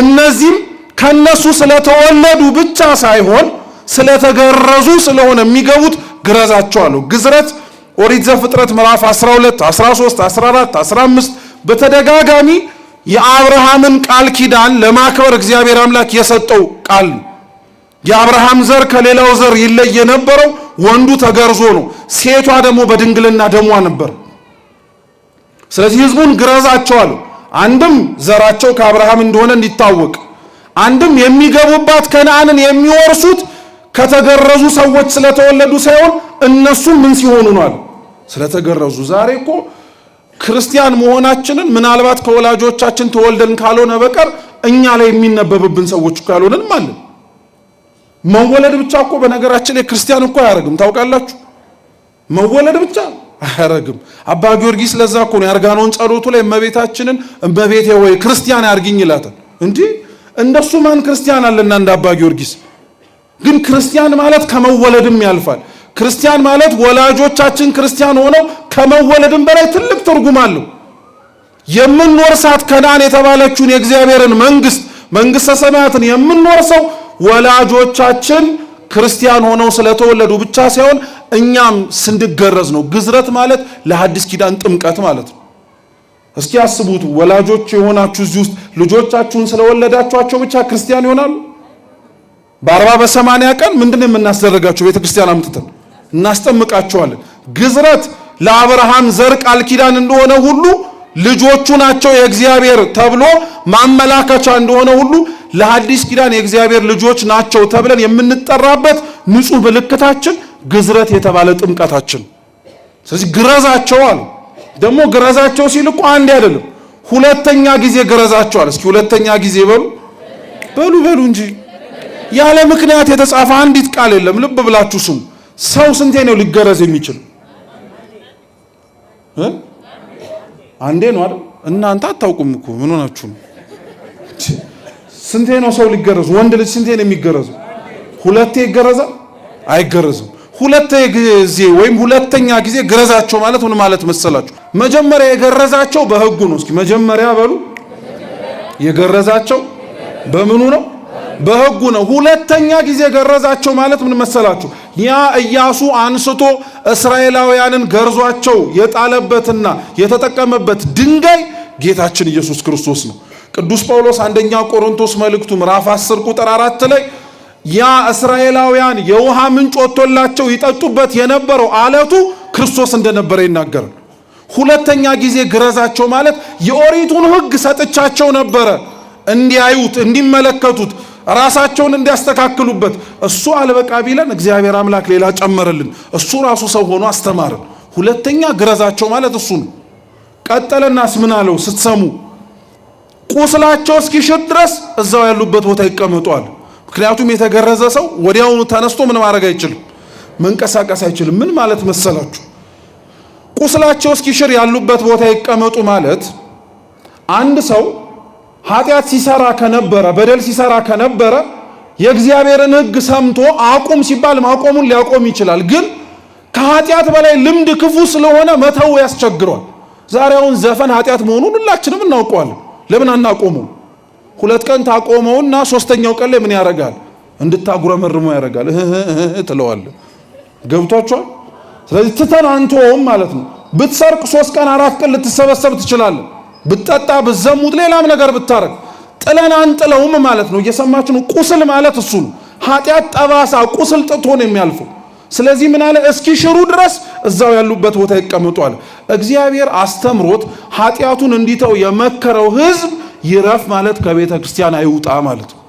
እነዚህም ከነሱ ስለተወለዱ ብቻ ሳይሆን ስለተገረዙ ስለሆነ የሚገቡት ግረዛቸዋለሁ። ግዝረት ኦሪት ዘፍጥረት ምዕራፍ 12፣ 13፣ 14፣ 15 በተደጋጋሚ የአብርሃምን ቃል ኪዳን ለማክበር እግዚአብሔር አምላክ የሰጠው ቃል ነው። የአብርሃም ዘር ከሌላው ዘር ይለይ የነበረው ወንዱ ተገርዞ ነው፣ ሴቷ ደግሞ በድንግልና ደሟ ነበር። ስለዚህ ህዝቡን ግረዛቸው አለው። አንድም ዘራቸው ከአብርሃም እንደሆነ እንዲታወቅ፣ አንድም የሚገቡባት ከነዓንን የሚወርሱት ከተገረዙ ሰዎች ስለተወለዱ ሳይሆን እነሱም ምን ሲሆኑ ነው አለ፣ ስለተገረዙ። ዛሬ እኮ ክርስቲያን መሆናችንን ምናልባት ከወላጆቻችን ተወልደን ካልሆነ በቀር እኛ ላይ የሚነበብብን ሰዎች እኮ ያልሆነንም አለን። መወለድ ብቻ እኮ በነገራችን ላይ ክርስቲያን እኮ አያደርግም። ታውቃላችሁ፣ መወለድ ብቻ አያደርግም። አባ ጊዮርጊስ ለዛ እኮ ነው የአርጋኖን ጸሎቱ ላይ እመቤታችንን እመቤቴ ወይ ክርስቲያን አድርጊኝ ይላታል። እንዲህ እንደሱ ማን ክርስቲያን አለና እንደ አባ ጊዮርጊስ? ግን ክርስቲያን ማለት ከመወለድም ያልፋል። ክርስቲያን ማለት ወላጆቻችን ክርስቲያን ሆነው ከመወለድም በላይ ትልቅ ትርጉም አለው። የምንወርሳት ከነዓን የተባለችውን የእግዚአብሔርን መንግስት መንግስተ ሰማያትን የምንወርሰው ወላጆቻችን ክርስቲያን ሆነው ስለተወለዱ ብቻ ሳይሆን እኛም ስንገረዝ ነው። ግዝረት ማለት ለሐዲስ ኪዳን ጥምቀት ማለት ነው። እስኪ አስቡት፣ ወላጆች የሆናችሁ እዚህ ውስጥ ልጆቻችሁን ስለወለዳችኋቸው ብቻ ክርስቲያን ይሆናሉ? በ40 በ80 ቀን ምንድን ነው የምናስደረጋቸው? ቤተ ክርስቲያን አምጥተን እናስጠምቃቸዋለን። ግዝረት ለአብርሃም ዘር ቃል ኪዳን እንደሆነ ሁሉ ልጆቹ ናቸው የእግዚአብሔር ተብሎ ማመላከቻ እንደሆነ ሁሉ ለሐዲስ ኪዳን የእግዚአብሔር ልጆች ናቸው ተብለን የምንጠራበት ንጹሕ ምልክታችን ግዝረት የተባለ ጥምቀታችን። ስለዚህ ግረዛቸው አሉ። ደግሞ ግረዛቸው ሲል እኮ አንዴ አይደለም፣ ሁለተኛ ጊዜ ግረዛቸው አለ። እስኪ ሁለተኛ ጊዜ በሉ በሉ በሉ እንጂ ያለ ምክንያት የተጻፈ አንዲት ቃል የለም። ልብ ብላችሁ ስሙ። ሰው ስንቴ ነው ሊገረዝ የሚችል? አንዴ ነው አይደል? እናንተ አታውቁም እኮ ምን ሆናችሁ ነው? ስንቴ ነው ሰው ሊገረዝ? ወንድ ልጅ ስንቴ ነው የሚገረዘው? ሁለቴ ይገረዛል? አይገረዝም። ሁለቴ ጊዜ ወይም ሁለተኛ ጊዜ ግረዛቸው ማለት ምን ማለት መሰላችሁ? መጀመሪያ የገረዛቸው በሕጉ ነው። እስኪ መጀመሪያ በሉ የገረዛቸው በምኑ ነው? በሕጉ ነው። ሁለተኛ ጊዜ ገረዛቸው ማለት ምን መሰላችሁ? ያ ኢያሱ አንስቶ እስራኤላውያንን ገርዟቸው የጣለበትና የተጠቀመበት ድንጋይ ጌታችን ኢየሱስ ክርስቶስ ነው። ቅዱስ ጳውሎስ አንደኛ ቆሮንቶስ መልእክቱ ምዕራፍ 10 ቁጥር 4 ላይ ያ እስራኤላውያን የውሃ ምንጭ ወጥቶላቸው ይጠጡበት የነበረው አለቱ ክርስቶስ እንደነበረ ይናገራል። ሁለተኛ ጊዜ ግረዛቸው ማለት የኦሪቱን ሕግ ሰጥቻቸው ነበረ እንዲያዩት፣ እንዲመለከቱት፣ ራሳቸውን እንዲያስተካክሉበት። እሱ አልበቃ ቢለን እግዚአብሔር አምላክ ሌላ ጨመረልን። እሱ ራሱ ሰው ሆኖ አስተማረን። ሁለተኛ ግረዛቸው ማለት እሱ ነው። ቀጠለናስ ምን አለው ስትሰሙ ቁስላቸው እስኪሽር ድረስ እዛው ያሉበት ቦታ ይቀመጧል። ምክንያቱም የተገረዘ ሰው ወዲያውኑ ተነስቶ ምን ማድረግ አይችልም፣ መንቀሳቀስ አይችልም። ምን ማለት መሰላችሁ? ቁስላቸው እስኪሽር ያሉበት ቦታ ይቀመጡ ማለት አንድ ሰው ኃጢአት ሲሰራ ከነበረ፣ በደል ሲሰራ ከነበረ የእግዚአብሔርን ሕግ ሰምቶ አቁም ሲባል ማቆሙን ሊያቆም ይችላል። ግን ከኃጢአት በላይ ልምድ ክፉ ስለሆነ መተው ያስቸግሯል። ዛሬ አሁን ዘፈን ኃጢአት መሆኑን ሁላችንም እናውቀዋለን። ለምን አናቆመው? 2 ቀን ታቆመውና ሶስተኛው ቀን ላይ ምን ያደርጋል? እንድታጉረመርመው ያደርጋል። እህ እህ ትለዋለህ። ገብቷችኋል? ስለዚህ ትተን አንተውም ማለት ነው። ብትሰርቅ 3 ቀን 4 ቀን ልትሰበሰብ ትችላለህ። ብትጠጣ፣ ብትዘሙት፣ ሌላም ነገር ብታረግ ጥለን አንጥለውም ማለት ነው። እየሰማችሁ ነው። ቁስል ማለት እሱ ነው። ኃጢአት ጠባሳ፣ ቁስል ጥቶ ነው የሚያልፈው። ስለዚህ ምን አለ? እስኪሽሩ ድረስ እዛው ያሉበት ቦታ ይቀመጡ አለ። እግዚአብሔር አስተምሮት ኃጢአቱን እንዲተው የመከረው ሕዝብ ይረፍ ማለት ከቤተ ክርስቲያን አይውጣ ማለት ነው።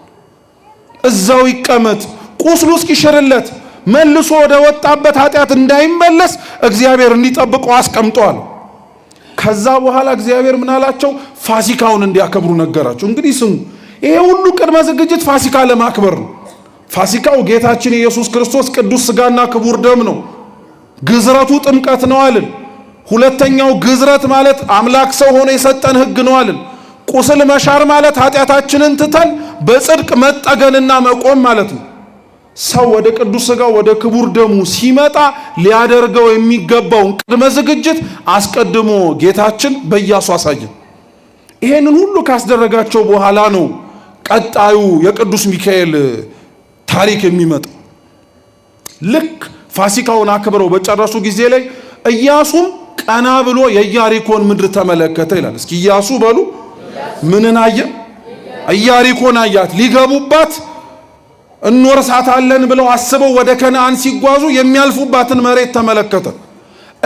እዛው ይቀመጥ፣ ቁስሉ እስኪሽርለት መልሶ ወደ ወጣበት ኃጢአት እንዳይመለስ እግዚአብሔር እንዲጠብቀው አስቀምጧል። ከዛ በኋላ እግዚአብሔር ምን አላቸው? ፋሲካውን እንዲያከብሩ ነገራቸው። እንግዲህ ስሙ፣ ይሄ ሁሉ ቅድመ ዝግጅት ፋሲካ ለማክበር ነው። ፋሲካው ጌታችን ኢየሱስ ክርስቶስ ቅዱስ ሥጋና ክቡር ደም ነው። ግዝረቱ ጥምቀት ነው አልን። ሁለተኛው ግዝረት ማለት አምላክ ሰው ሆኖ የሰጠን ሕግ ነው አልን። ቁስል መሻር ማለት ኃጢአታችንን ትተን በጽድቅ መጠገንና መቆም ማለት ነው። ሰው ወደ ቅዱስ ሥጋው ወደ ክቡር ደሙ ሲመጣ ሊያደርገው የሚገባውን ቅድመ ዝግጅት አስቀድሞ ጌታችን በኢያሱ አሳየን። ይሄንን ሁሉ ካስደረጋቸው በኋላ ነው ቀጣዩ የቅዱስ ሚካኤል ታሪክ የሚመጣ። ልክ ፋሲካውን አክብረው በጨረሱ ጊዜ ላይ ኢያሱም ቀና ብሎ የኢያሪኮን ምድር ተመለከተ ይላል። እስኪ ኢያሱ በሉ ምንን አየ? ኢያሪኮን አያት። ሊገቡባት እንወርሳታለን ብለው አስበው ወደ ከነአን ሲጓዙ የሚያልፉባትን መሬት ተመለከተ።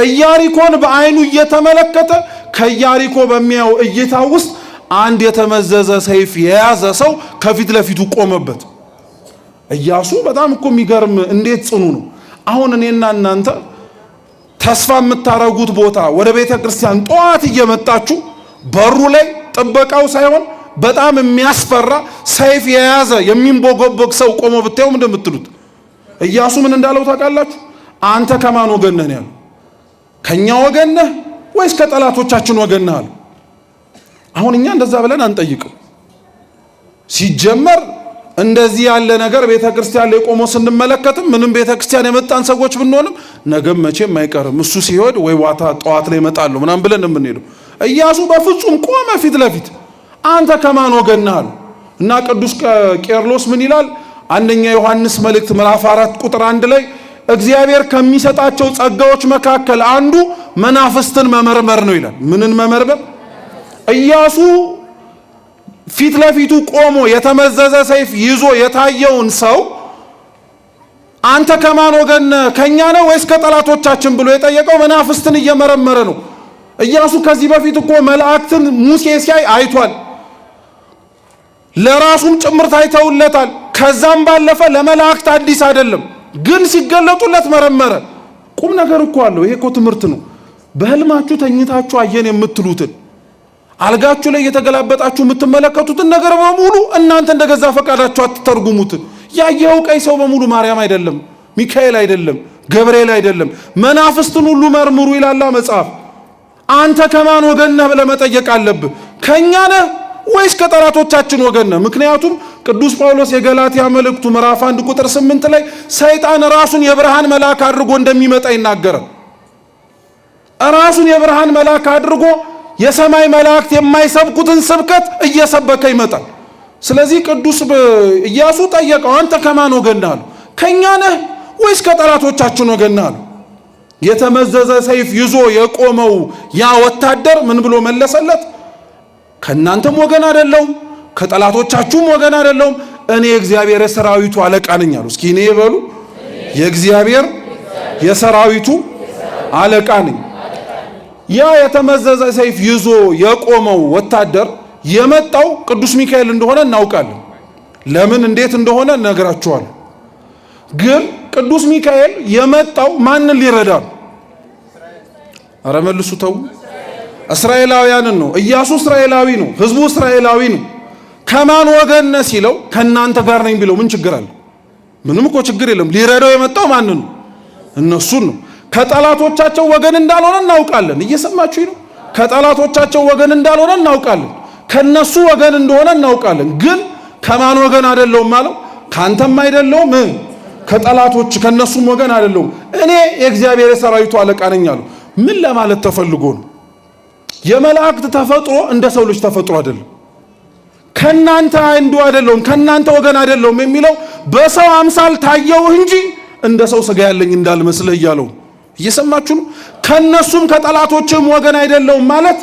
ኢያሪኮን በአይኑ እየተመለከተ ከኢያሪኮ በሚያየው እይታ ውስጥ አንድ የተመዘዘ ሰይፍ የያዘ ሰው ከፊት ለፊቱ ቆመበት። ኢያሱ በጣም እኮ የሚገርም እንዴት ጽኑ ነው። አሁን እኔና እናንተ ተስፋ የምታረጉት ቦታ ወደ ቤተ ክርስቲያን ጠዋት እየመጣችሁ በሩ ላይ ጥበቃው ሳይሆን በጣም የሚያስፈራ ሰይፍ የያዘ የሚንቦገቦግ ሰው ቆሞ ብታዩ ምንድን የምትሉት? ኢያሱ ምን እንዳለው ታውቃላችሁ? አንተ ከማን ወገን ነህ ያለው? ከኛ ወገን ነህ ወይስ ከጠላቶቻችን ወገን ነህ አለው። አሁን እኛ እንደዛ ብለን አንጠይቅም። ሲጀመር እንደዚህ ያለ ነገር ቤተ ክርስቲያን ላይ ቆሞ ስንመለከትም ምንም ቤተ ክርስቲያን የመጣን ሰዎች ብንሆንም ነገም መቼም አይቀርም እሱ ሲሄድ ወይ ዋታ ጠዋት ላይ እመጣለሁ ምናምን ብለን የምንሄደው። ኢያሱ በፍጹም ቆመ ፊት ለፊት። አንተ ከማን ወገን ነህ አለው። እና ቅዱስ ቄርሎስ ምን ይላል? አንደኛ ዮሐንስ መልእክት ምዕራፍ 4 ቁጥር 1 ላይ እግዚአብሔር ከሚሰጣቸው ጸጋዎች መካከል አንዱ መናፍስትን መመርመር ነው ይላል። ምንን መመርመር? ኢያሱ ፊት ለፊቱ ቆሞ የተመዘዘ ሰይፍ ይዞ የታየውን ሰው አንተ ከማን ወገን ነህ? ከኛ ነው ወይስ ከጠላቶቻችን ብሎ የጠየቀው መናፍስትን እየመረመረ ነው። ኢያሱ ከዚህ በፊት እኮ መላእክትን ሙሴ ሲያይ አይቷል። ለራሱም ጭምር ታይተውለታል። ከዛም ባለፈ ለመላእክት አዲስ አይደለም፣ ግን ሲገለጡለት መረመረ። ቁም ነገር እኮ አለው። ይሄ እኮ ትምህርት ነው። በህልማችሁ ተኝታችሁ አየን የምትሉትን አልጋችሁ ላይ እየተገላበጣችሁ የምትመለከቱትን ነገር በሙሉ እናንተ እንደገዛ ፈቃዳችሁ አትተርጉሙት። ያየኸው ቀይ ሰው በሙሉ ማርያም አይደለም፣ ሚካኤል አይደለም፣ ገብርኤል አይደለም። መናፍስትን ሁሉ መርምሩ ይላል መጽሐፍ። አንተ ከማን ወገን ነህ ብለህ መጠየቅ አለብህ። ከኛ ነህ ወይስ ከጠላቶቻችን ወገን ነህ? ምክንያቱም ቅዱስ ጳውሎስ የገላትያ መልእክቱ ምዕራፍ 1 ቁጥር 8 ላይ ሰይጣን ራሱን የብርሃን መልአክ አድርጎ እንደሚመጣ ይናገራል። ራሱን የብርሃን መልአክ አድርጎ የሰማይ መላእክት የማይሰብኩትን ስብከት እየሰበከ ይመጣል። ስለዚህ ቅዱስ ኢያሱ ጠየቀው፣ አንተ ከማን ወገን ነህ አለው። ከኛ ነህ ወይስ ከጠላቶቻችን ወገን ነህ አለው። የተመዘዘ ሰይፍ ይዞ የቆመው ያ ወታደር ምን ብሎ መለሰለት? ከእናንተም ወገን አይደለሁም፣ ከጠላቶቻችሁም ወገን አይደለሁም፣ እኔ የእግዚአብሔር የሰራዊቱ አለቃ ነኝ አሉ። እስኪ እኔ በሉ የእግዚአብሔር የሰራዊቱ አለቃ ነኝ። ያ የተመዘዘ ሰይፍ ይዞ የቆመው ወታደር የመጣው ቅዱስ ሚካኤል እንደሆነ እናውቃለን። ለምን እንዴት እንደሆነ እነግራችኋለሁ። ግን ቅዱስ ሚካኤል የመጣው ማንን ሊረዳ ነው? ኧረ መልሱ ተው። እስራኤላውያንን ነው። ኢያሱ እስራኤላዊ ነው፣ ህዝቡ እስራኤላዊ ነው። ከማን ወገን ነህ ሲለው ከእናንተ ጋር ነኝ ቢለው ምን ችግር አለ? ምንም እኮ ችግር የለም። ሊረዳው የመጣው ማንን ነው? እነሱን ነው። ከጠላቶቻቸው ወገን እንዳልሆነ እናውቃለን። እየሰማችሁ ነው። ከጠላቶቻቸው ወገን እንዳልሆነ እናውቃለን። ከነሱ ወገን እንደሆነ እናውቃለን። ግን ከማን ወገን አይደለሁም አለው? ካንተም አይደለሁም፣ ከጠላቶች ከነሱም ወገን አይደለሁም፣ እኔ የእግዚአብሔር የሰራዊቱ አለቃ ነኝ አለው። ምን ለማለት ተፈልጎ ነው? የመላእክት ተፈጥሮ እንደ ሰው ልጅ ተፈጥሮ አይደለም። ከናንተ አንዱ አይደለሁም፣ ከናንተ ወገን አይደለሁም የሚለው በሰው አምሳል ታየው እንጂ እንደ ሰው ስጋ ያለኝ እንዳልመስልህ እያለው እየሰማችሁ ነው። ከነሱም ከጠላቶችም ወገን አይደለሁም ማለት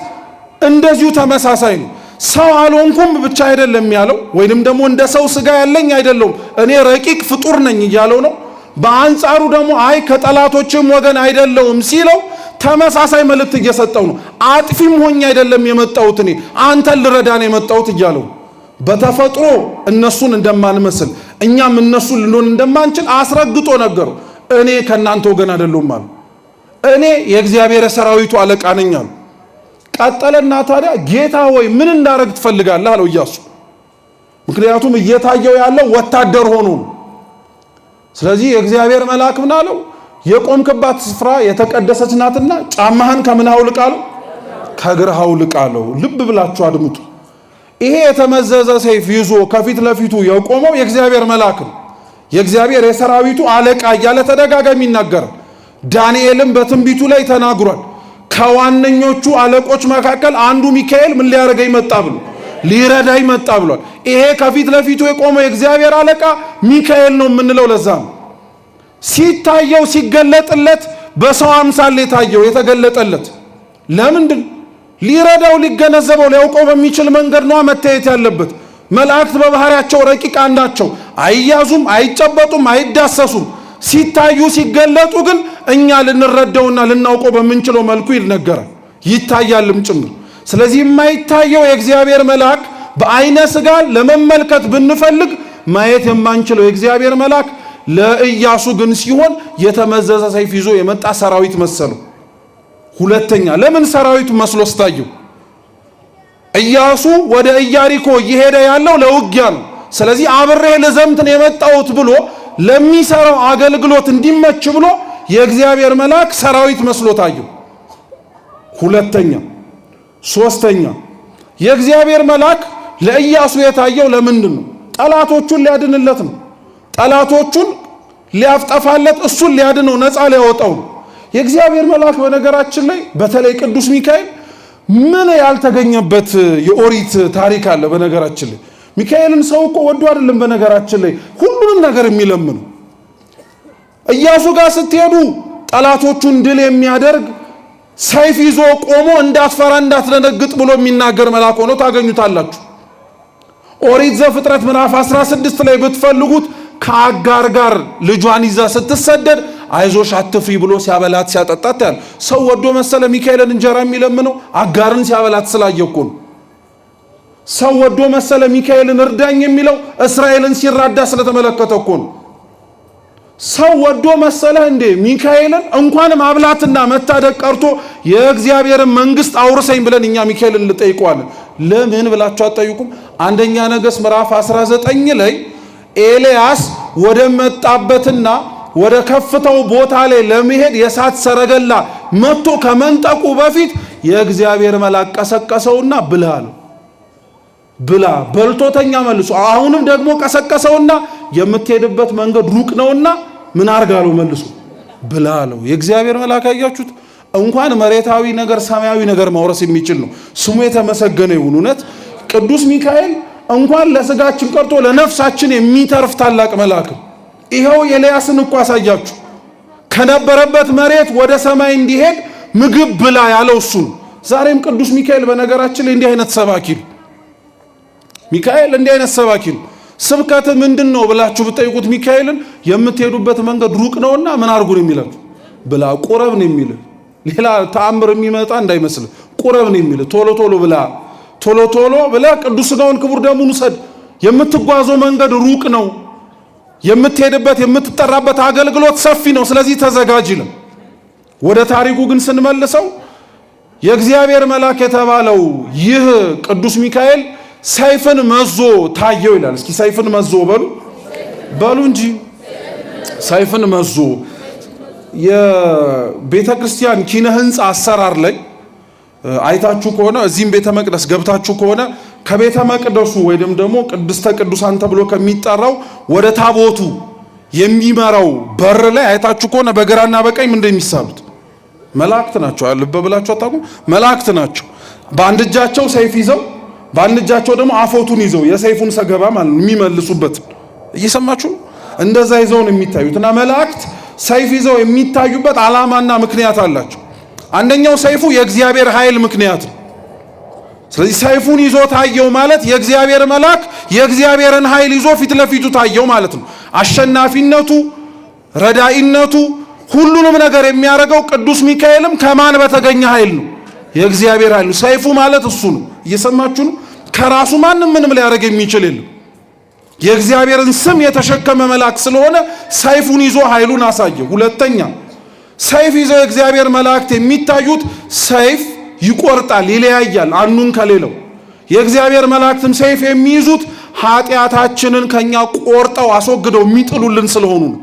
እንደዚሁ ተመሳሳይ ነው። ሰው አልሆንኩም ብቻ አይደለም ያለው፣ ወይንም ደግሞ እንደ ሰው ስጋ ያለኝ አይደለሁም እኔ ረቂቅ ፍጡር ነኝ እያለው ነው። በአንጻሩ ደግሞ አይ ከጠላቶችም ወገን አይደለሁም ሲለው ተመሳሳይ መልእክት እየሰጠው ነው። አጥፊም ሆኜ አይደለም የመጣሁት እኔ አንተን ልረዳ ነው የመጣሁት እያለው በተፈጥሮ እነሱን እንደማንመስል እኛም እነሱን ልንሆን እንደማንችል አስረግጦ ነገሩ። እኔ ከእናንተ ወገን አይደለሁም አሉ። እኔ የእግዚአብሔር ሰራዊቱ አለቃ ነኝ አሉ። ቀጠለና ታዲያ ጌታ ሆይ ምን እንዳረግ ትፈልጋለህ አለው ኢያሱ። ምክንያቱም እየታየው ያለው ወታደር ሆኖ ነው። ስለዚህ የእግዚአብሔር መልአክ ምን አለው? የቆምክባት ስፍራ የተቀደሰች ናትና ጫማህን ከምን አውልቅ አለው? ከእግርህ አውልቅ አለው። ልብ ብላችሁ አድምጡ። ይሄ የተመዘዘ ሰይፍ ይዞ ከፊት ለፊቱ የቆመው የእግዚአብሔር መልአክ ነው። የእግዚአብሔር የሰራዊቱ አለቃ እያለ ተደጋጋሚ ይናገራል። ዳንኤልም በትንቢቱ ላይ ተናግሯል። ከዋነኞቹ አለቆች መካከል አንዱ ሚካኤል ምን ሊያደርገኝ መጣ ብሎ ሊረዳኝ መጣ ብሏል። ይሄ ከፊት ለፊቱ የቆመው የእግዚአብሔር አለቃ ሚካኤል ነው የምንለው ለዛ ነው። ሲታየው ሲገለጥለት በሰው አምሳል የታየው የተገለጠለት ለምንድን ሊረዳው ሊገነዘበው ሊያውቀው በሚችል መንገድ ነዋ መታየት ያለበት። መላእክት በባህሪያቸው ረቂቃን ናቸው። አይያዙም፣ አይጨበጡም፣ አይዳሰሱም። ሲታዩ ሲገለጡ ግን እኛ ልንረዳውና ልናውቀው በምንችለው መልኩ ይነገራል ይታያልም ጭምር። ስለዚህ የማይታየው የእግዚአብሔር መልአክ በአይነ ስጋ ለመመልከት ብንፈልግ ማየት የማንችለው የእግዚአብሔር መልአክ ለኢያሱ ግን ሲሆን የተመዘዘ ሰይፍ ይዞ የመጣ ሰራዊት መሰለው። ሁለተኛ ለምን ሰራዊቱ መስሎ ስታየው? ኢያሱ ወደ ኢያሪኮ እየሄደ ያለው ለውጊያ ነው። ስለዚህ አብሬህ ልዘምት ነው የመጣሁት ብሎ ለሚሰራው አገልግሎት እንዲመች ብሎ የእግዚአብሔር መልአክ ሰራዊት መስሎ ታየው። ሁለተኛ ሶስተኛ የእግዚአብሔር መልአክ ለኢያሱ የታየው ለምንድን ነው? ጠላቶቹን ሊያድንለት ነው። ጠላቶቹን ሊያፍጠፋለት፣ እሱን ሊያድነው፣ ነፃ ሊያወጣው ነው። የእግዚአብሔር መልአክ በነገራችን ላይ በተለይ ቅዱስ ሚካኤል ምን ያልተገኘበት የኦሪት ታሪክ አለ። በነገራችን ላይ ሚካኤልን ሰው እኮ ወዶ አይደለም በነገራችን ላይ ሁሉንም ነገር የሚለምኑ። ኢያሱ ጋር ስትሄዱ ጠላቶቹን ድል የሚያደርግ ሰይፍ ይዞ ቆሞ እንዳትፈራ እንዳትደነግጥ ብሎ የሚናገር መልአክ ሆኖ ታገኙታላችሁ። ኦሪት ዘፍጥረት ምዕራፍ 16 ላይ ብትፈልጉት ከአጋር ጋር ልጇን ይዛ ስትሰደድ አይዞሽ አትፍሪ ብሎ ሲያበላት ሲያጠጣት ያለ ሰው ወዶ መሰለ ሚካኤልን እንጀራ የሚለምነው? አጋርን ሲያበላት ስላየ እኮ ነው። ሰው ወዶ መሰለ ሚካኤልን እርዳኝ የሚለው? እስራኤልን ሲራዳ ስለተመለከተ እኮ ነው። ሰው ወዶ መሰለህ እንዴ ሚካኤልን እንኳን ማብላትና መታደግ ቀርቶ የእግዚአብሔርን መንግስት አውርሰኝ ብለን እኛ ሚካኤልን እንጠይቀዋለን። ለምን ብላችሁ አትጠይቁም? አንደኛ ነገሥት ምዕራፍ 19 ላይ ኤልያስ ወደ መጣበትና ወደ ከፍታው ቦታ ላይ ለመሄድ የእሳት ሰረገላ መጥቶ ከመንጠቁ በፊት የእግዚአብሔር መልአክ ቀሰቀሰውና ብላ አለው። ብላ በልቶተኛ መልሶ። አሁንም ደግሞ ቀሰቀሰውና የምትሄድበት መንገድ ሩቅ ነውና ምን አርጋለው መልሶ ብላ አለው። የእግዚአብሔር መልአክ አያችሁት? እንኳን መሬታዊ ነገር ሰማያዊ ነገር ማውረስ የሚችል ነው። ስሙ የተመሰገነ ይሁን። እውነት ቅዱስ ሚካኤል እንኳን ለስጋችን ቀርቶ ለነፍሳችን የሚተርፍ ታላቅ መልአክ ነው። ይኸው ኤልያስን እኮ አሳያችሁ። ከነበረበት መሬት ወደ ሰማይ እንዲሄድ ምግብ ብላ ያለው እሱ ነው። ዛሬም ቅዱስ ሚካኤል በነገራችን ላይ እንዲህ አይነት ሰባኪ ነው። ሚካኤል እንዲህ አይነት ሰባኪ ነው። ስብከት ምንድን ነው ብላችሁ ብጠይቁት ሚካኤልን የምትሄዱበት መንገድ ሩቅ ነውና ምን አድርጉ ነው የሚላችሁ? ብላ ቁረብ ነው የሚል። ሌላ ተአምር የሚመጣ እንዳይመስል ቁረብ ነው የሚል። ቶሎ ቶሎ ብላ፣ ቶሎ ቶሎ ብላ ቅዱስ ሥጋውን ክቡር ደሙን ውሰድ። የምትጓዘው መንገድ ሩቅ ነው። የምትሄድበት የምትጠራበት አገልግሎት ሰፊ ነው። ስለዚህ ተዘጋጅ ይላል። ወደ ታሪኩ ግን ስንመልሰው የእግዚአብሔር መልአክ የተባለው ይህ ቅዱስ ሚካኤል ሰይፍን መዞ ታየው ይላል። እስኪ ሰይፍን መዞ በሉ በሉ እንጂ ሰይፍን መዞ። የቤተ ክርስቲያን ኪነ ህንፃ አሰራር ላይ አይታችሁ ከሆነ፣ እዚህም ቤተ መቅደስ ገብታችሁ ከሆነ፣ ከቤተ መቅደሱ ወይንም ደግሞ ቅድስተ ቅዱሳን ተብሎ ከሚጠራው ወደ ታቦቱ የሚመራው በር ላይ አይታችሁ ከሆነ በግራና በቀኝ ምንድን የሚሳሉት መላእክት ናቸው። ልብ ብላችሁ አታውቁም? መላእክት ናቸው። በአንድ እጃቸው ሰይፍ ይዘው በአንድ እጃቸው ደግሞ አፎቱን ይዘው የሰይፉን ሰገባ ማለት ነው የሚመልሱበት። እየሰማችሁ ነው። እንደዛ ይዘው ነው የሚታዩት። እና መላእክት ሰይፍ ይዘው የሚታዩበት ዓላማና ምክንያት አላቸው። አንደኛው ሰይፉ የእግዚአብሔር ኃይል ምክንያት ነው። ስለዚህ ሰይፉን ይዞ ታየው ማለት የእግዚአብሔር መልአክ የእግዚአብሔርን ኃይል ይዞ ፊት ለፊቱ ታየው ማለት ነው። አሸናፊነቱ፣ ረዳኢነቱ፣ ሁሉንም ነገር የሚያደርገው ቅዱስ ሚካኤልም ከማን በተገኘ ኃይል ነው? የእግዚአብሔር ኃይል ነው። ሰይፉ ማለት እሱ ነው። እየሰማችሁ ነው። ከራሱ ማንም ምንም ሊያደርግ የሚችል የለም። የእግዚአብሔርን ስም የተሸከመ መልአክ ስለሆነ ሰይፉን ይዞ ኃይሉን አሳየ። ሁለተኛ ሰይፍ ይዘው የእግዚአብሔር መላእክት የሚታዩት ሰይፍ ይቆርጣል፣ ይለያያል አንዱን ከሌለው። የእግዚአብሔር መላእክትም ሰይፍ የሚይዙት ኃጢአታችንን ከኛ ቆርጠው አስወግደው የሚጥሉልን ስለሆኑ ነው።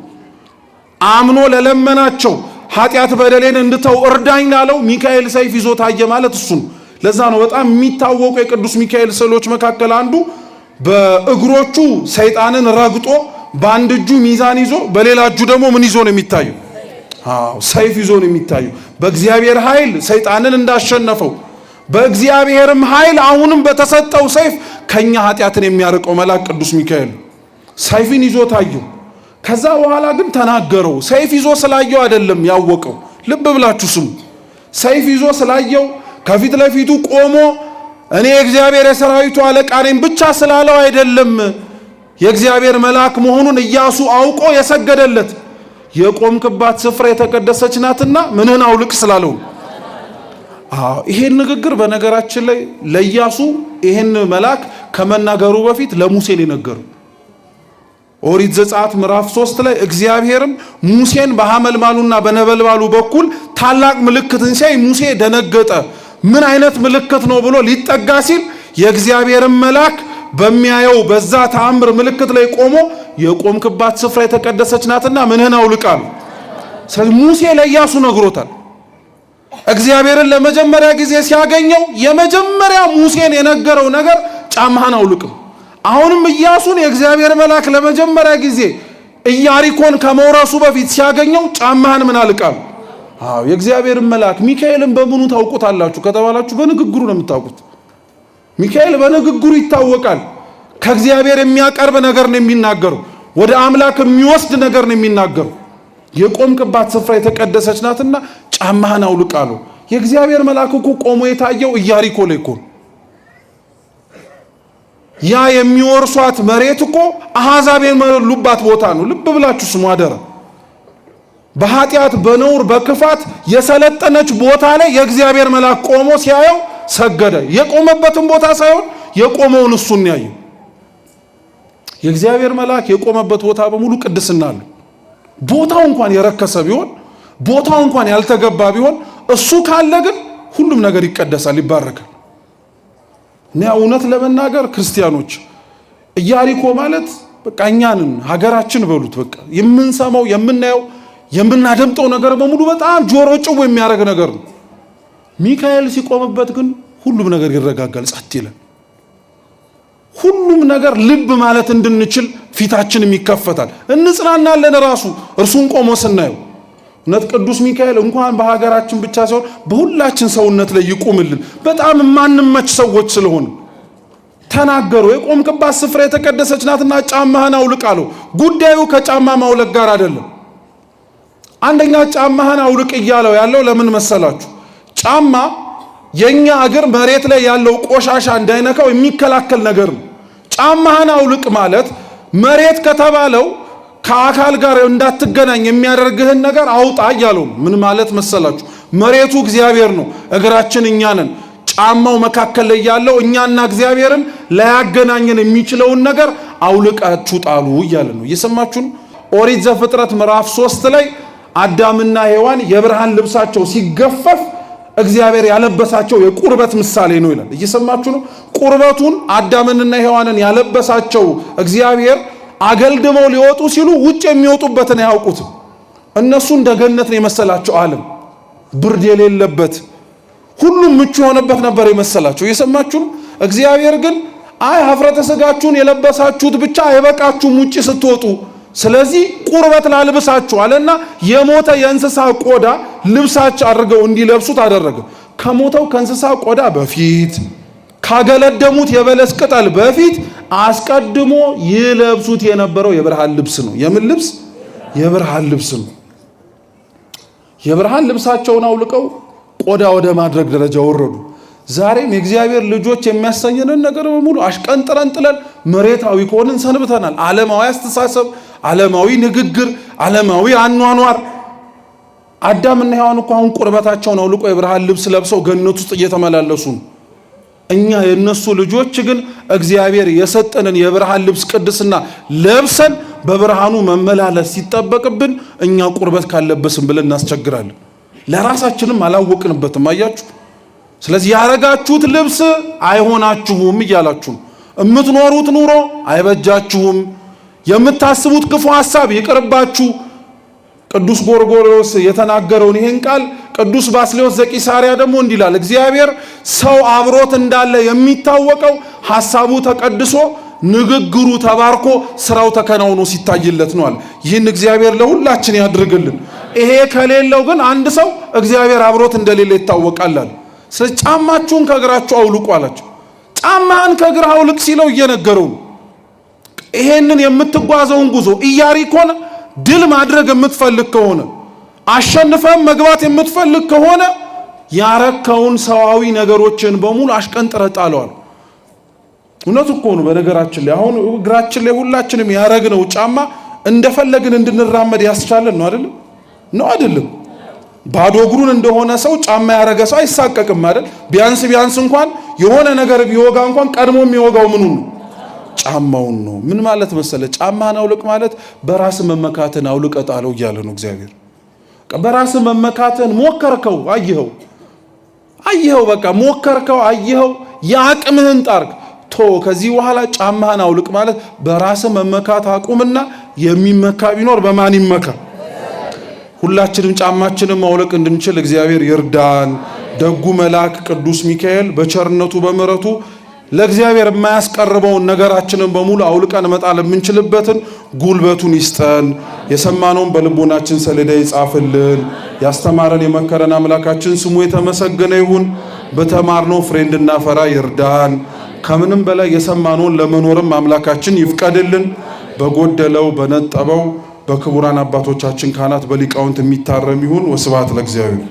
አምኖ ለለመናቸው ኃጢአት በደሌን እንድተው እርዳኝ ላለው ሚካኤል ሰይፍ ይዞ ታየ ማለት እሱ ነው። ለዛ ነው በጣም የሚታወቁ የቅዱስ ሚካኤል ስዕሎች መካከል አንዱ በእግሮቹ ሰይጣንን ረግጦ በአንድ እጁ ሚዛን ይዞ በሌላ እጁ ደግሞ ምን ይዞ ነው የሚታየው? አዎ ሰይፍ ይዞ ነው የሚታየው። በእግዚአብሔር ኃይል ሰይጣንን እንዳሸነፈው በእግዚአብሔርም ኃይል አሁንም በተሰጠው ሰይፍ ከኛ ኃጢአትን የሚያርቀው መልአክ ቅዱስ ሚካኤል ሰይፍን ይዞ ታየው። ከዛ በኋላ ግን ተናገረው። ሰይፍ ይዞ ስላየው አይደለም ያወቀው። ልብ ብላችሁ ስሙ። ሰይፍ ይዞ ስላየው ከፊት ለፊቱ ቆሞ እኔ የእግዚአብሔር የሰራዊቱ አለቃ ነኝ ብቻ ስላለው አይደለም የእግዚአብሔር መልአክ መሆኑን ኢያሱ አውቆ የሰገደለት የቆምክባት ስፍራ የተቀደሰች ናትና ምንህን አውልቅ ስላለው። አዎ ይሄን ንግግር በነገራችን ላይ ለኢያሱ ይሄን መልአክ ከመናገሩ በፊት ለሙሴ ነው የነገረው። ኦሪት ዘጸአት ምዕራፍ 3 ላይ እግዚአብሔርም ሙሴን በሐመልማሉና በነበልባሉ በኩል ታላቅ ምልክትን ሲያይ ሙሴ ደነገጠ። ምን አይነት ምልክት ነው ብሎ ሊጠጋ ሲል የእግዚአብሔርን መልአክ በሚያየው በዛ ተአምር ምልክት ላይ ቆሞ የቆምክባት ስፍራ የተቀደሰች ናትና ምንህን አውልቅ አለው። ስለዚህ ሙሴ ለኢያሱ ነግሮታል። እግዚአብሔርን ለመጀመሪያ ጊዜ ሲያገኘው የመጀመሪያ ሙሴን የነገረው ነገር ጫማህን አውልቅም። አሁንም ኢያሱን የእግዚአብሔር መልአክ ለመጀመሪያ ጊዜ ኢያሪኮን ከመውረሱ በፊት ሲያገኘው ጫማህን ምን አልቃል። አዎ የእግዚአብሔርን መልአክ ሚካኤልን በምኑ ታውቁታላችሁ ከተባላችሁ በንግግሩ ነው የምታውቁት። ሚካኤል በንግግሩ ይታወቃል። ከእግዚአብሔር የሚያቀርብ ነገር ነው የሚናገረው። ወደ አምላክ የሚወስድ ነገር ነው የሚናገረው። የቆምክባት ስፍራ የተቀደሰች ናትና ጫማህን አውልቅ አለው። የእግዚአብሔር መልአክ እኮ ቆሞ የታየው ኢያሪኮ ላይ እኮ ያ የሚወርሷት መሬት እኮ አሕዛብ የሞሉባት ቦታ ነው። ልብ ብላችሁ ስሙ አደራ። በኃጢአት በነውር በክፋት የሰለጠነች ቦታ ላይ የእግዚአብሔር መልአክ ቆሞ ሲያየው ሰገደ። የቆመበትን ቦታ ሳይሆን የቆመውን እሱን ያየው። የእግዚአብሔር መልአክ የቆመበት ቦታ በሙሉ ቅድስና አለው። ቦታው እንኳን የረከሰ ቢሆን፣ ቦታው እንኳን ያልተገባ ቢሆን እሱ ካለ ግን ሁሉም ነገር ይቀደሳል፣ ይባረካል። እና እውነት ለመናገር ክርስቲያኖች ኢያሪኮ ማለት በቃ እኛንን ሀገራችን በሉት። በቃ የምንሰማው የምናየው የምናደምጠው ነገር በሙሉ በጣም ጆሮ ጭው የሚያደርግ ነገር ነው። ሚካኤል ሲቆምበት ግን ሁሉም ነገር ይረጋጋል፣ ጸጥ ይላል። ሁሉም ነገር ልብ ማለት እንድንችል ፊታችንም ይከፈታል፣ እንጽናናለን። ራሱ እርሱን ቆሞ ስናየው እውነት ቅዱስ ሚካኤል እንኳን በሀገራችን ብቻ ሳይሆን በሁላችን ሰውነት ላይ ይቁምልን። በጣም የማንመች ሰዎች ስለሆን ተናገሩ። የቆምክባት ስፍራ የተቀደሰች ናትና ጫማህን አውልቅ አለው። ጉዳዩ ከጫማ ማውለቅ ጋር አይደለም። አንደኛ ጫማህን አውልቅ እያለው ያለው ለምን መሰላችሁ? ጫማ የኛ እግር መሬት ላይ ያለው ቆሻሻ እንዳይነካው የሚከላከል ነገር ነው። ጫማህን አውልቅ ማለት መሬት ከተባለው ከአካል ጋር እንዳትገናኝ የሚያደርግህን ነገር አውጣ እያለው ነው። ምን ማለት መሰላችሁ? መሬቱ እግዚአብሔር ነው፣ እግራችን እኛ ነን። ጫማው መካከል ላይ ያለው እኛና እግዚአብሔርን ላያገናኘን የሚችለውን ነገር አውልቃችሁ ጣሉ እያለ ነው። እየሰማችሁ ነው። ኦሪት ዘፍጥረት ምዕራፍ 3 ላይ አዳምና ሔዋን የብርሃን ልብሳቸው ሲገፈፍ እግዚአብሔር ያለበሳቸው የቁርበት ምሳሌ ነው ይላል። እየሰማችሁ ነው። ቁርበቱን አዳምንና ሔዋንን ያለበሳቸው እግዚአብሔር አገልድመው ሊወጡ ሲሉ ውጭ የሚወጡበትን አያውቁትም። እነሱ እንደ ገነት ነው የመሰላቸው ዓለም ብርድ የሌለበት ሁሉም ምቹ የሆነበት ነበር የመሰላቸው። እየሰማችሁ ነው። እግዚአብሔር ግን አይ ኀፍረተ ሥጋችሁን የለበሳችሁት ብቻ አይበቃችሁም ውጭ ስትወጡ፣ ስለዚህ ቁርበት ላልብሳችሁ አለና የሞተ የእንስሳ ቆዳ ልብሳቸው አድርገው እንዲለብሱት አደረገ። ከሞተው ከእንስሳ ቆዳ በፊት፣ ካገለደሙት የበለስ ቅጠል በፊት አስቀድሞ ይለብሱት የነበረው የብርሃን ልብስ ነው። የምን ልብስ? የብርሃን ልብስ ነው። የብርሃን ልብሳቸውን አውልቀው ቆዳ ወደ ማድረግ ደረጃ ወረዱ። ዛሬም የእግዚአብሔር ልጆች የሚያሰኘንን ነገር በሙሉ አሽቀንጥረን ጥለን መሬታዊ ከሆንን ሰንብተናል። ዓለማዊ አስተሳሰብ፣ ዓለማዊ ንግግር፣ ዓለማዊ አኗኗር። አዳምና ሔዋን እኮ አሁን ቁርበታቸውን አውልቆ የብርሃን ልብስ ለብሰው ገነት ውስጥ እየተመላለሱ ነው። እኛ የእነሱ ልጆች ግን እግዚአብሔር የሰጠንን የብርሃን ልብስ ቅድስና ለብሰን በብርሃኑ መመላለስ ሲጠበቅብን እኛ ቁርበት ካለበስን ብለን እናስቸግራለን። ለራሳችንም አላወቅንበትም። አያችሁ። ስለዚህ ያረጋችሁት ልብስ አይሆናችሁም እያላችሁ ነው። የምትኖሩት ኑሮ አይበጃችሁም። የምታስቡት ክፉ ሐሳብ ይቅርባችሁ። ቅዱስ ጎርጎርዮስ የተናገረውን ይህን ቃል ቅዱስ ባስልዮስ ዘቂሳርያ ደግሞ እንዲህ ይላል፣ እግዚአብሔር ሰው አብሮት እንዳለ የሚታወቀው ሐሳቡ ተቀድሶ ንግግሩ ተባርኮ ስራው ተከናውኖ ሲታይለት ነው አለ። ይህን እግዚአብሔር ለሁላችን ያድርግልን። ይሄ ከሌለው ግን አንድ ሰው እግዚአብሔር አብሮት እንደሌለ ይታወቃል አለ። ስለዚህ ጫማችሁን ከእግራችሁ አውልቁ አላቸው። ጫማህን ከእግርህ አውልቅ ሲለው እየነገረው ነው። ይሄንን የምትጓዘውን ጉዞ ኢያሪኮን ድል ማድረግ የምትፈልግ ከሆነ፣ አሸንፈም መግባት የምትፈልግ ከሆነ፣ ያረከውን ሰዋዊ ነገሮችን በሙሉ አሽቀንጥረህ ጣለዋል። እውነት እኮ ነው። በነገራችን ላይ አሁን እግራችን ላይ ሁላችንም ያረግነው ጫማ እንደፈለግን እንድንራመድ ያስቻለን ነው አይደለም? ነው አይደለም? ባዶ እግሩን እንደሆነ ሰው ጫማ ያረገ ሰው አይሳቀቅም አይደል? ቢያንስ ቢያንስ እንኳን የሆነ ነገር ቢወጋ እንኳን ቀድሞ የሚወጋው ምኑን ነው? ጫማውን ነው። ምን ማለት መሰለ? ጫማህን አውልቅ ማለት በራስ መመካትን አውልቀህ ጣለው እያለ ነው እግዚአብሔር። በራስ መመካትን ሞከርከው፣ አየኸው፣ አየኸው፣ በቃ ሞከርከው፣ አየኸው፣ የአቅምህን ጣርክ። ቶ ከዚህ በኋላ ጫማህን አውልቅ ማለት በራስ መመካት አቁምና የሚመካ ቢኖር በማን ይመካ? ሁላችንም ጫማችንን ማውለቅ እንድንችል እግዚአብሔር ይርዳን። ደጉ መልአክ ቅዱስ ሚካኤል በቸርነቱ በምሕረቱ ለእግዚአብሔር የማያስቀርበውን ነገራችንን በሙሉ አውልቀን መጣል የምንችልበትን ጉልበቱን ይስጠን። የሰማነውን በልቦናችን ሰሌዳ ይጻፍልን። ያስተማረን የመከረን አምላካችን ስሙ የተመሰገነ ይሁን። በተማርነው ፍሬ እንድናፈራ ይርዳን። ከምንም በላይ የሰማነውን ለመኖርም አምላካችን ይፍቀድልን። በጎደለው በነጠበው በክቡራን አባቶቻችን ካህናት በሊቃውንት የሚታረም ይሁን። ወስብሐት ለእግዚአብሔር።